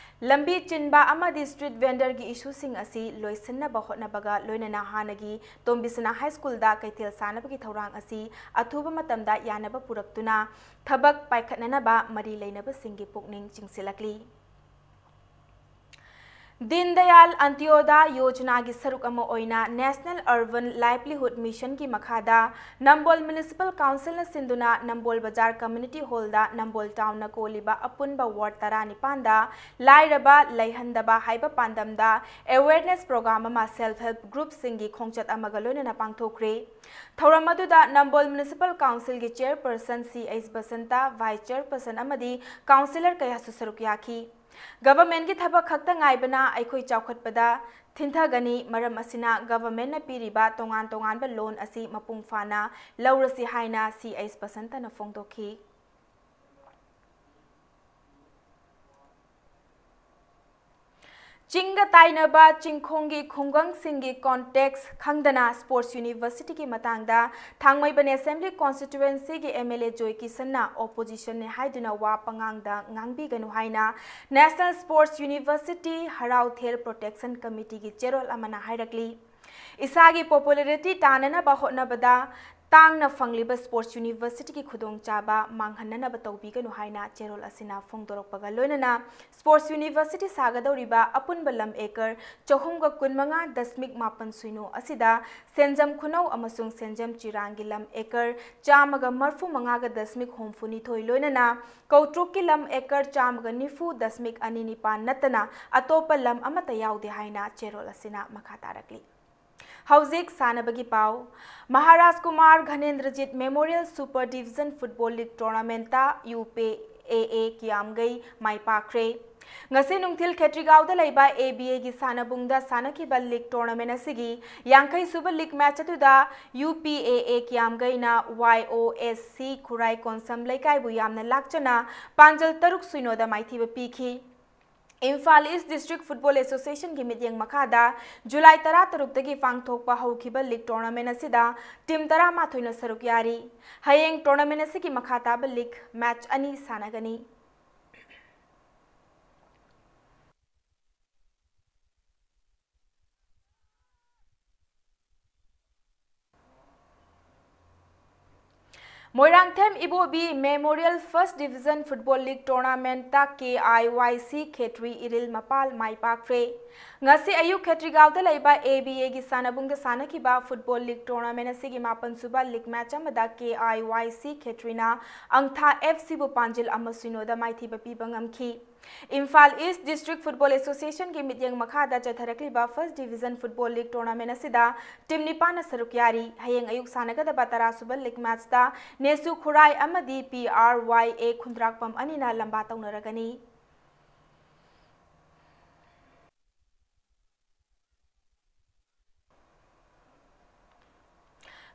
ꯂꯝꯕꯤ ꯆꯤꯟꯕ ꯑꯃꯗꯤ ꯁ꯭ꯇ꯭ꯔꯤꯠ ꯚꯦꯟꯗꯔꯒꯤ ꯏꯁꯨꯁꯤꯡ ꯑꯁꯤ ꯂꯣꯏꯁꯤꯟꯅꯕ ꯍꯣꯠꯅꯕꯒ ꯂꯣꯏꯅꯅ ꯍꯥꯟꯅꯒꯤ ꯇꯣꯝꯕꯤꯁꯅꯥ ꯍꯥꯏ ꯁ꯭ꯀꯨꯜꯗ ꯀꯩꯊꯦꯜ ꯁꯥꯅꯕꯒꯤ ꯊꯧꯔꯥꯡ ꯑꯁꯤ ꯑꯊꯨꯕ ꯃꯇꯝꯗ ꯌꯥꯅꯕ ꯄꯨꯔꯛꯇꯨꯅ ꯊꯕꯛ ꯄꯥꯏꯈꯠꯅꯅꯕ ꯃꯔꯤ ꯂꯩꯅꯕꯁꯤꯡꯒꯤ ꯄꯨꯛꯅꯤꯡ ꯆꯤꯡꯁꯤꯜꯂꯛꯂꯤ꯫ ꯗꯤꯟ ꯗꯌꯥꯜ ꯑꯟꯇ꯭ꯌꯣꯗꯥ ꯌꯣꯖꯅꯥꯒꯤ ꯁꯔꯨꯛ ꯑꯃ ꯑꯣꯏꯅ National Urban Livelihood Mission ꯒꯤ ꯃꯈꯥꯗ ꯅꯝꯕꯣꯜ Municipal Council ꯅ ꯁꯤꯟꯗꯨꯅ ꯅꯝꯕꯣꯜ ꯕꯖꯥꯔ Community Hall ꯗ ꯅꯝꯕꯣꯜ Town ꯅ ꯀꯣꯜꯂꯤꯕ ꯑꯄꯨꯟꯕ ward ꯇꯔꯥꯅꯤꯄꯥꯟꯗ ꯂꯥꯏꯔꯕ ꯂꯩꯍꯟꯗꯕ ꯍꯥꯏꯕ ꯄꯥꯟꯗꯝꯗ awareness program ꯑꯃ self help group ꯁꯤꯡꯒꯤ ꯈꯣꯡꯆꯠ ꯑꯃꯒ ꯂꯣꯏꯅꯅ ꯄꯥꯡꯊꯣꯛꯈ꯭ꯔꯦ꯫ ꯊꯧꯔꯝ ꯑꯗꯨꯗ ꯅꯝꯕꯣꯜ Municipal Council ꯒꯤ Chairperson ꯁꯤ ꯑꯩꯆ ꯕꯁꯟꯇ, Vice Chairperson ꯑꯃꯗꯤ Councillor ꯀꯌꯥꯁꯨ ꯁꯔꯨꯛ ꯌꯥꯈꯤ꯫ Government ꯀꯤ ꯊꯕꯛ ꯈꯛꯇ ꯉꯥꯏꯕꯅ ꯑꯩꯈꯣꯏ ꯆꯥꯎꯈꯠꯄꯗ ꯊꯤꯟꯊꯒꯅꯤ, ꯃꯔꯝ ꯑꯁꯤꯅ Government ꯅ ꯄꯤꯔꯤꯕ ꯇꯣꯉꯥꯟ ꯇꯣꯉꯥꯟꯕ loan ꯑꯁꯤ ꯃꯄꯨꯡ ꯐꯥꯅ ꯂꯧꯔꯁꯤ ꯍꯥꯏꯅ ꯁꯤ ꯑꯩꯆ ꯕꯁꯟꯇꯅ ꯐꯣꯡꯗꯣꯛꯈꯤ꯫ ꯆꯤꯡꯒ ꯇꯥꯏꯅꯕ ꯆꯤꯡꯈꯣꯡꯒꯤ ꯈꯨꯡꯒꯪꯁꯤꯡꯒꯤ context ꯈꯪꯗꯅ Sports University ꯒꯤ ꯃꯇꯥꯡꯗ ꯊꯥꯡꯃꯩꯕꯟ Assembly Constituency ꯒꯤ M L A joy ꯀꯤꯁꯟꯅ opposition ꯅꯤ ꯍꯥꯏꯗꯨꯅ ꯋꯥ ꯄꯉꯥꯡꯗ ꯉꯥꯡꯕꯤꯒꯅꯨ ꯍꯥꯏꯅ National Sports University ꯍꯔꯥꯎꯊꯦꯜ Protection Committee ꯒꯤ ꯆꯦꯔꯣꯜ ꯑꯃꯅ ꯍꯥꯏꯔꯛꯂꯤ꯫ ꯏꯁꯥꯒꯤ popularity ꯇꯥꯟꯅꯅꯕ ꯍꯣꯠꯅꯕꯗ ꯇꯥꯡꯅ ꯐꯪꯂꯤꯕ Sports University ꯒꯤ ꯈꯨꯗꯣꯡꯆꯥꯕ ꯃꯥꯡꯍꯟꯅꯅꯕ ꯇꯧꯕꯤꯒꯅꯨ ꯍꯥꯏꯅ ꯆꯦꯔꯣꯜ ꯑꯁꯤꯅ ꯐꯣꯡꯗꯣꯔꯛꯄꯒ ꯂꯣꯏꯅꯅ Sports University ꯁꯥꯒꯗꯧꯔꯤꯕ ꯑꯄꯨꯟꯕ ꯂꯝ acre ꯆꯍꯨꯝꯒ ꯀꯨꯟꯃꯉꯥ ꯗꯁꯃꯤꯛ ꯃꯥꯄꯟ ꯁꯤꯅꯣ ꯑꯁꯤꯗ ꯁꯦꯟꯖꯝ ꯈꯨꯅꯧ ꯑꯃꯁꯨꯡ ꯁꯦꯟꯖꯝ ꯆꯤꯔꯥꯡꯒꯤ ꯂꯝ acre ꯆꯥꯝꯃꯒ ꯃꯔꯐꯨ ꯃꯉꯥꯒ ꯗꯁꯃꯤꯛ ꯍꯨꯝꯐꯨ ꯅꯤꯊꯣꯏ ꯂꯣꯏꯅꯅ ꯀꯧꯇ꯭ꯔꯨꯛꯀꯤ ꯂꯝ acre ꯆꯥꯝꯃꯒ ꯅꯤꯐꯨ ꯗꯁꯃꯤꯛ ꯑꯅꯤ ꯅꯤꯄꯥꯟ ꯅꯠꯇꯅ ꯑꯇꯣꯞꯄ ꯂꯝ ꯑꯃꯠꯇ ꯌꯥꯎꯗꯦ ꯍꯥꯏꯅ ꯆꯦꯔꯣꯜ ꯑꯁꯤꯅ ꯃꯈꯥ ꯇꯥꯔꯛꯂꯤ꯫ ꯍꯧꯖꯤꯛ ꯁꯥꯟꯅꯕꯒꯤ ꯄꯥꯎ꯫ Maharaj Kumar Ghanendrajit memorial super division football league ꯇꯣꯔꯅꯥꯃꯦꯟꯠꯇ U P A A Kiyamgei ꯃꯥꯏ ꯄꯥꯛꯈ꯭ꯔꯦ꯫ ꯉꯁꯤ ꯅꯨꯡꯊꯤꯜ ꯈꯦꯇ꯭ꯔꯤꯒꯥꯎꯗ ꯂꯩꯕ ꯑꯦ ꯕꯤ ꯑꯦꯒꯤ ꯁꯥꯟꯅꯕꯨꯡꯗ ꯁꯥꯟꯅꯈꯤꯕ ꯂꯤꯒ ꯇꯣꯔꯅꯥꯃꯦꯟꯠ ꯑꯁꯤꯒꯤ ꯌꯥꯡꯈꯩ ꯁꯨꯕ ꯂꯤꯒ ꯃꯦꯆ ꯑꯗꯨꯗ ꯌꯨ ꯄꯤ ꯑꯦ ꯑꯦ ꯀꯤꯌꯥꯝꯒꯩꯅ ꯋꯥꯏ ꯑꯣ ꯑꯦꯁ ꯁꯤ ꯈꯨꯔꯥꯏ ꯀꯣꯟꯁꯝ ꯂꯩꯀꯥꯏꯕꯨ ꯌꯥꯝꯅ ꯂꯥꯛꯆꯅ ꯄꯥꯟꯖꯜ ꯇꯔꯨꯛ ꯁꯤꯅꯣꯗ ꯃꯥꯏꯊꯤꯕ ꯄꯤꯈꯤ꯫ ꯏꯝꯐꯥꯜ ꯏꯁ ꯗꯤꯁꯇ꯭ꯔꯤꯛ ꯐꯨꯠꯕꯣꯜ ꯑꯦꯁꯣꯁꯤꯌꯦꯁꯟꯒꯤ ꯃꯤꯠꯌꯦꯡ ꯃꯈꯥꯗ ꯖꯨꯂꯥꯏ ꯇꯔꯥꯇꯔꯨꯛꯇꯒꯤ ꯄꯥꯡꯊꯣꯛꯄ ꯍꯧꯈꯤꯕ ꯂꯤꯒ ꯇꯣꯔꯅꯥꯃꯦꯟꯠ ꯑꯁꯤꯗ ꯇꯤꯝ ꯇꯔꯥꯃꯥꯊꯣꯏꯅ ꯁꯔꯨꯛ ꯌꯥꯔꯤ꯫ ꯍꯌꯦꯡ ꯇꯣꯔꯅꯥꯃꯦꯟꯠ ꯑꯁꯤꯒꯤ ꯃꯈꯥ ꯇꯥꯕ ꯂꯤꯒ ꯃꯦꯆ ꯑꯅꯤ ꯁꯥꯟꯅꯒꯅꯤ꯫ Moirangthem Ibobi memorial first division football league ꯇꯣꯔꯅꯥꯃꯦꯟꯠꯇ K I Y C Khetri Iril ꯃꯄꯥꯜ ꯃꯥꯏ ꯄꯥꯛꯈ꯭ꯔꯦ꯫ ꯉꯁꯤ ꯑꯌꯨꯛ ꯈꯦꯇ꯭ꯔꯤꯒꯥꯎꯗ ꯂꯩꯕ ꯑꯦ ꯕꯤ ꯑꯦꯒꯤ ꯁꯥꯟꯅꯕꯨꯡꯗ ꯁꯥꯟꯅꯈꯤꯕ ꯐꯨꯠꯕꯣꯜ ꯂꯤꯒ ꯇꯣꯔꯅꯥꯃꯦꯟꯠ ꯑꯁꯤꯒꯤ ꯃꯥꯄꯟ ꯁꯨꯕ ꯂꯤꯒ ꯃꯦꯆ ꯑꯃꯗ ꯀꯦ ꯑꯥꯏ ꯋꯥꯏ ꯁꯤ ꯈꯦꯇ꯭ꯔꯤꯅ ꯑꯪꯊꯥ ꯑꯦꯐ ꯁꯤꯕꯨ ꯄꯥꯟꯖꯤꯜ ꯑꯃ ꯁꯤꯅꯣꯗ ꯃꯥꯏꯊꯤꯕ ꯄꯤꯕ ꯉꯝꯈꯤ꯫ ꯏꯝꯐꯥꯜ ꯏꯁ ꯗꯤꯁꯇ꯭ꯔꯤꯛ ꯐꯨꯠꯕꯣꯜ ꯑꯦꯁꯣꯁꯤꯌꯦꯁꯟꯒꯤ ꯃꯤꯠꯌꯦꯡ ꯃꯈꯥꯗ ꯆꯠꯊꯔꯛꯂꯤꯕ first division football league tournament ꯑꯁꯤꯗ ꯇꯤꯝ ꯅꯤꯄꯥꯟꯅ ꯁꯔꯨꯛ ꯌꯥꯔꯤ꯫ ꯍꯌꯦꯡ ꯑꯌꯨꯛ ꯁꯥꯟꯅꯒꯗꯕ ꯇꯔꯥ ꯁꯨꯕ ꯂꯤꯒ ꯃꯦꯆꯇ ꯅꯦꯁꯨ ꯈꯨꯔꯥꯏ ꯑꯃꯗꯤ ꯄꯤ ꯑꯥꯔ ꯋꯥꯏ ꯑꯦ ꯈꯨꯟꯗ꯭ꯔꯥꯛꯄꯝ ꯑꯅꯤꯅ ꯂꯝꯕꯥ ꯇꯧꯅꯔꯒꯅꯤ꯫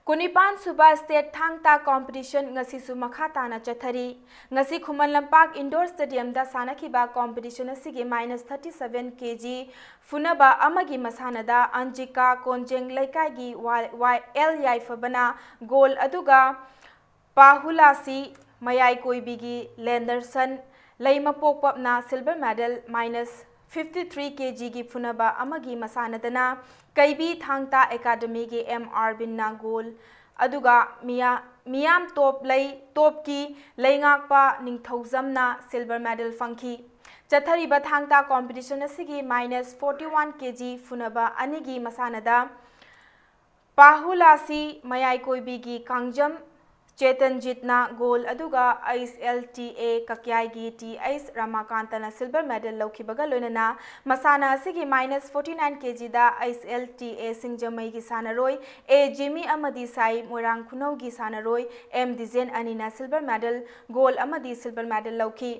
ꯀꯨꯟꯅꯤꯄꯥꯟ ꯁꯨꯕ ꯁ꯭ꯇꯦꯠ ꯊꯥꯡ ꯇꯥ ꯀꯣꯝꯄꯤꯇꯤꯁꯟ ꯉꯁꯤꯁꯨ ꯃꯈꯥ ꯇꯥꯅ ꯆꯠꯊꯔꯤ꯫ ꯉꯁꯤ ꯈꯨꯃꯟ ꯂꯝꯄꯥꯛ ꯏꯟꯗꯣꯔ ꯁ꯭ꯇꯦꯗꯤꯌꯝꯗ ꯁꯥꯟꯅꯈꯤꯕ ꯀꯣꯝꯄꯤꯇꯤꯁꯟ ꯑꯁꯤꯒꯤ ꯃꯥꯏꯅꯁ ꯊꯥꯔꯇꯤ ꯁꯚꯦꯟ ꯀꯦ ꯖꯤ ꯐꯨꯅꯕ ꯑꯃꯒꯤ ꯃꯁꯥꯟꯅꯗ ꯑꯟꯖꯤꯀꯥ ꯀꯣꯟꯖꯦꯡ ꯂꯩꯀꯥꯏꯒꯤ ꯋꯥꯏ-, ꯋꯥꯏ ꯑꯦꯜ ꯌꯥꯏꯐꯕꯅ ꯒꯣꯜ ꯑꯗꯨꯒ ꯄꯥꯍꯨꯂꯥꯁꯤ ꯃꯌꯥꯏ ꯀꯣꯏꯕꯤꯒꯤ ꯂꯦꯟꯗꯔꯁꯟ ꯂꯩꯃꯄꯣꯛꯄꯝꯅ silver medal minus fifty three K ꯖꯤꯒꯤ ꯐꯨꯅꯕ ꯑꯃꯒꯤ ꯃꯁꯥꯟꯅꯗꯅ ꯀꯩꯕꯤ ꯊꯥꯡ ꯇꯥ ꯑꯦꯀꯥꯗꯃꯤꯒꯤ ꯑꯦꯝ ꯑꯥꯔꯕꯤꯟꯅ ꯒꯣꯜ, ꯑꯗꯨꯒ ꯃꯤꯌꯥ-, ꯃꯤꯌꯥꯝ ꯇꯣꯞ ꯂꯩ, ꯇꯣꯞꯀꯤ ꯂꯩꯉꯥꯛꯄ ꯅꯤꯡꯊꯧꯖꯝꯅ ꯁꯤꯜꯚꯔ ꯃꯦꯗꯜ ꯐꯪꯈꯤ꯫ ꯆꯠꯊꯔꯤꯕ ꯊꯥꯡ ꯇꯥ ꯀꯣꯝꯄꯤꯇꯤꯁꯟ ꯑꯁꯤꯒꯤ minus forty one K G ꯐꯨꯅꯕ ꯑꯅꯤꯒꯤ ꯃꯁꯥꯟꯅꯗ ꯄꯥꯍꯨꯂꯥꯁꯤ ꯃꯌꯥꯏ ꯀꯣꯏꯕꯤꯒꯤ ꯀꯥꯡꯖꯝ ꯆꯦꯇꯟꯖꯤꯠꯅ ꯒꯣꯜ ꯑꯗꯨꯒ ꯑꯩꯆ ꯑꯦꯜ ꯇꯤ ꯑꯦ ꯀꯀ꯭ꯌꯥꯏꯒꯤ ꯇꯤ ꯑꯩꯆ ꯔꯥꯃꯥꯀꯥꯟꯇꯅ silver medal ꯂꯧꯈꯤꯕꯒ ꯂꯣꯏꯅꯅ ꯃꯁꯥꯟꯅ ꯑꯁꯤꯒꯤ minus forty nine kg ꯗ ꯑꯩꯆ ꯑꯦꯜ ꯇꯤ ꯑꯦ ꯁꯤꯡꯖꯃꯩꯒꯤ ꯁꯥꯟꯅꯔꯣꯏ ꯑꯦ ꯖꯤꯃꯤ ꯑꯃꯗꯤ ꯁꯥꯏ ꯃꯣꯏꯔꯥꯡ ꯈꯨꯅꯧꯒꯤ ꯁꯥꯟꯅꯔꯣꯏ ꯑꯦꯝ ꯗꯤꯖꯦꯟ ꯑꯅꯤꯅ silver medal, ꯒꯣꯜ ꯑꯃꯗꯤ silver medal ꯂꯧꯈꯤ꯫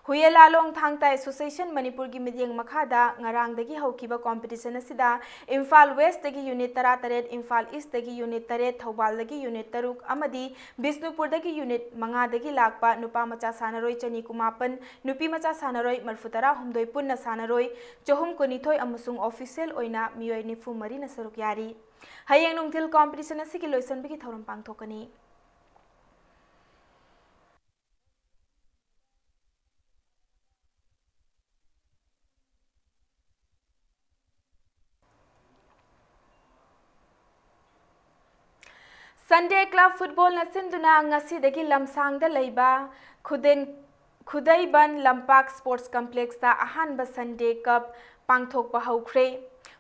ꯍꯨꯌꯦꯂꯥꯂꯣꯡ ꯊꯥꯡ ꯇꯥ Association ꯃꯅꯤꯄꯨꯔꯒꯤ ꯃꯤꯠꯌꯦꯡ ꯃꯈꯥꯗ ꯉꯔꯥꯡꯗꯒꯤ ꯍꯧꯈꯤꯕ competition ꯑꯁꯤꯗ ꯏꯝꯐꯥꯜ West ꯇꯒꯤ unit ꯇꯔꯥꯇꯔꯦꯠ, ꯏꯝꯐꯥꯜ East ꯇꯒꯤ unit ꯇꯔꯦꯠ, ꯊꯧꯕꯥꯜꯗꯒꯤ unit ꯇꯔꯨꯛ ꯑꯃꯗꯤ ꯕꯤꯁꯅꯨꯄꯨꯔꯗꯒꯤ unit ꯃꯉꯥꯗꯒꯤ ꯂꯥꯛꯄ ꯅꯨꯄꯥ ꯃꯆꯥ ꯁꯥꯟꯅꯔꯣꯏ ꯆꯅꯤ ꯀꯨꯟꯃꯥꯄꯟ, ꯅꯨꯄꯤ ꯃꯆꯥ ꯁꯥꯟꯅꯔꯣꯏ ꯃꯔꯤꯐꯨꯇꯔꯥ ꯍꯨꯝꯗꯣꯏ, ꯄꯨꯟꯅ ꯁꯥꯟꯅꯔꯣꯏ ꯆꯍꯨꯝ ꯀꯨꯟꯅꯤꯊꯣꯏ ꯑꯃꯁꯨꯡ official ꯑꯣꯏꯅ ꯃꯤꯑꯣꯏ ꯅꯤꯐꯨ ꯃꯔꯤꯅ ꯁꯔꯨꯛ ꯌꯥꯔꯤ꯫ ꯍꯌꯦꯡ ꯅꯨꯡꯊꯤꯜ competition ꯑꯁꯤꯒꯤ ꯂꯣꯏꯁꯤꯟꯕꯒꯤ ꯊꯧꯔꯝ ꯄꯥꯡꯊꯣꯛꯀꯅꯤ꯫ Sunday Club Footballꯅ ꯁꯤꯟꯗꯨꯅ ꯉꯁꯤꯗꯒꯤ ꯂꯝꯁꯥꯡꯗ ꯂꯩꯕ ꯈꯨꯗꯦꯟ-, ꯈꯨꯗꯩꯕꯟ ꯂꯝꯄꯥꯛ Sports Complexꯇ ꯑꯍꯥꯟꯕ Sunday Cup ꯄꯥꯡꯊꯣꯛꯄ ꯍꯧꯈ꯭ꯔꯦ꯫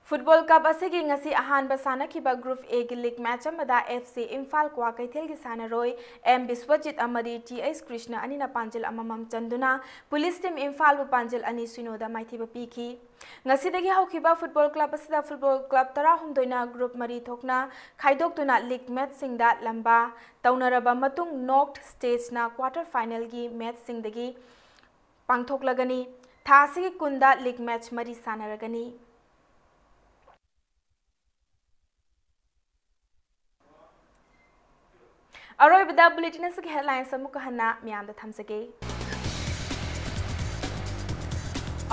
Football Cup ꯑꯁꯤꯒꯤ ꯉꯁꯤ ꯑꯍꯥꯟꯕ ꯁꯥꯟꯅꯈꯤꯕ Group Aꯒꯤ league match ꯑꯃꯗ F C ꯏꯝꯐꯥꯜ ꯀ꯭ꯋꯥꯀꯩꯊꯦꯜꯒꯤ ꯁꯥꯟꯅꯔꯣꯏ ꯑꯦꯝ ꯕꯤꯁ꯭ꯋꯖꯤꯠ ꯑꯃꯗꯤ ꯇꯤ ꯑꯩꯆ ꯀ꯭ꯔꯤꯁꯅ ꯑꯅꯤꯅ ꯄꯥꯟꯖꯤꯜ ꯑꯃꯃꯝ ꯆꯟꯗꯨꯅ Police Team ꯏꯝꯐꯥꯜꯕꯨ ꯄꯥꯟꯖꯤꯜ ꯑꯅꯤ ꯁꯤꯅꯣꯗ ꯃꯥꯏꯊꯤꯕ ꯄꯤꯈꯤ꯫ ꯉꯁꯤꯗꯒꯤ ꯍꯧꯈꯤꯕ Football Club ꯑꯁꯤꯗ Football Club ꯇꯔꯥꯍꯨꯝꯗꯣꯏꯅ group ꯃꯔꯤ ꯊꯣꯛꯅ ꯈꯥꯏꯗꯣꯛꯇꯨꯅ league matchꯁꯤꯡꯗ ꯂꯝꯕꯥ ꯇꯧꯅꯔꯕ ꯃꯇꯨꯡ, knocked stageꯅ quarter finalꯒꯤ matchꯁꯤꯡꯗꯒꯤ ꯄꯥꯡꯊꯣꯛꯂꯒꯅꯤ꯫ ꯊꯥ ꯑꯁꯤꯒꯤ ꯀꯨꯟꯗ league match ꯃꯔꯤ ꯁꯥꯟꯅꯔꯒꯅꯤ꯫ ꯑꯔꯣꯏꯕꯗ bulletin ꯑꯁꯤꯒꯤ headlines ꯑꯃꯨꯛꯀ ꯍꯟꯅ ꯃꯤꯌꯥꯝꯗ ꯊꯝꯖꯒꯦ꯫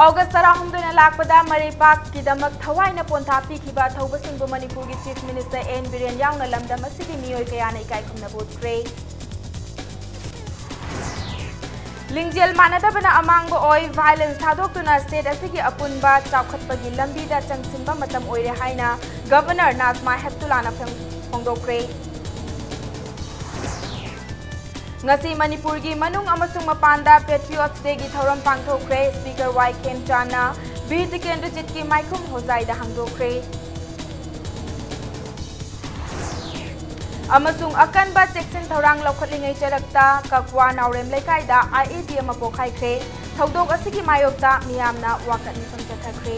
August ꯇꯔꯥꯍꯨꯝꯗꯣꯏꯅ ꯂꯥꯛꯄꯗ ꯃꯔꯩꯄꯥꯛꯀꯤꯗꯃꯛ ꯊꯋꯥꯏꯅ ꯄꯣꯟꯊꯥ ꯄꯤꯈꯤꯕ ꯊꯧꯕꯁꯤꯡꯕꯨ ꯃꯅꯤꯄꯨꯔꯒꯤ Chief Minister ꯑꯦꯟ ꯕꯤꯔꯦꯟ ꯌꯥꯎꯅ ꯂꯝꯗꯝ ꯑꯁꯤꯒꯤ ꯃꯤꯑꯣꯏ ꯀꯌꯥꯅ ꯏꯀꯥꯏ ꯈꯨꯝꯅꯕ ꯎꯠꯈ꯭ꯔꯦ꯫ ꯂꯤꯡꯖꯦꯜ ꯃꯥꯟꯅꯗꯕꯅ ꯑꯃꯥꯡꯕ ꯑꯣꯏ, violence ꯊꯥꯗꯣꯛꯇꯨꯅ state ꯑꯁꯤꯒꯤ ꯑꯄꯨꯟꯕ ꯆꯥꯎꯈꯠꯄꯒꯤ ꯂꯝꯕꯤꯗ ꯆꯪꯁꯤꯟꯕ ꯃꯇꯝ ꯑꯣꯏꯔꯦ ꯍꯥꯏꯅ Governor ꯅꯥꯖꯃꯥ ꯍꯦꯞꯇꯨꯂꯥꯅ ꯐꯣꯡ-, ꯐꯣꯡꯗꯣꯛꯈ꯭ꯔꯦ꯫ ꯉꯁꯤ ꯃꯅꯤꯄꯨꯔꯒꯤ ꯃꯅꯨꯡ ꯑꯃꯁꯨꯡ ꯃꯄꯥꯟꯗ Patriots Dayꯒꯤ ꯊꯧꯔꯝ ꯄꯥꯡꯊꯣꯛꯈ꯭ꯔꯦ꯫ Speaker ꯋꯥꯏ ꯈꯦꯝꯆꯥꯟꯅ ꯕꯤꯔ ꯇꯤꯀꯦꯟꯗ꯭ꯔꯖꯤꯠꯀꯤ ꯃꯥꯏꯈꯨꯝ ꯍꯣꯖꯥꯏꯗ ꯍꯥꯡꯗꯣꯛꯈ꯭ꯔꯦ꯫ ꯑꯃꯁꯨꯡ ꯑꯀꯟꯕ ꯆꯦꯛꯁꯤꯟ ꯊꯧꯔꯥꯡ ꯂꯧꯈꯠꯂꯤꯉꯩ ꯆꯔꯛꯇ ꯀꯛꯋꯥ ꯅꯥꯎꯔꯦꯝ ꯂꯩꯀꯥꯏꯗ IED ꯑꯃ ꯄꯣꯈꯥꯏꯈ꯭ꯔꯦ꯫ ꯊꯧꯗꯣꯛ ꯑꯁꯤꯒꯤ ꯃꯥꯌꯣꯛꯇ ꯃꯤꯌꯥꯝꯅ ꯋꯥꯀꯠ ꯃꯤꯐꯝ ꯆꯠꯊꯈ꯭ꯔꯦ꯫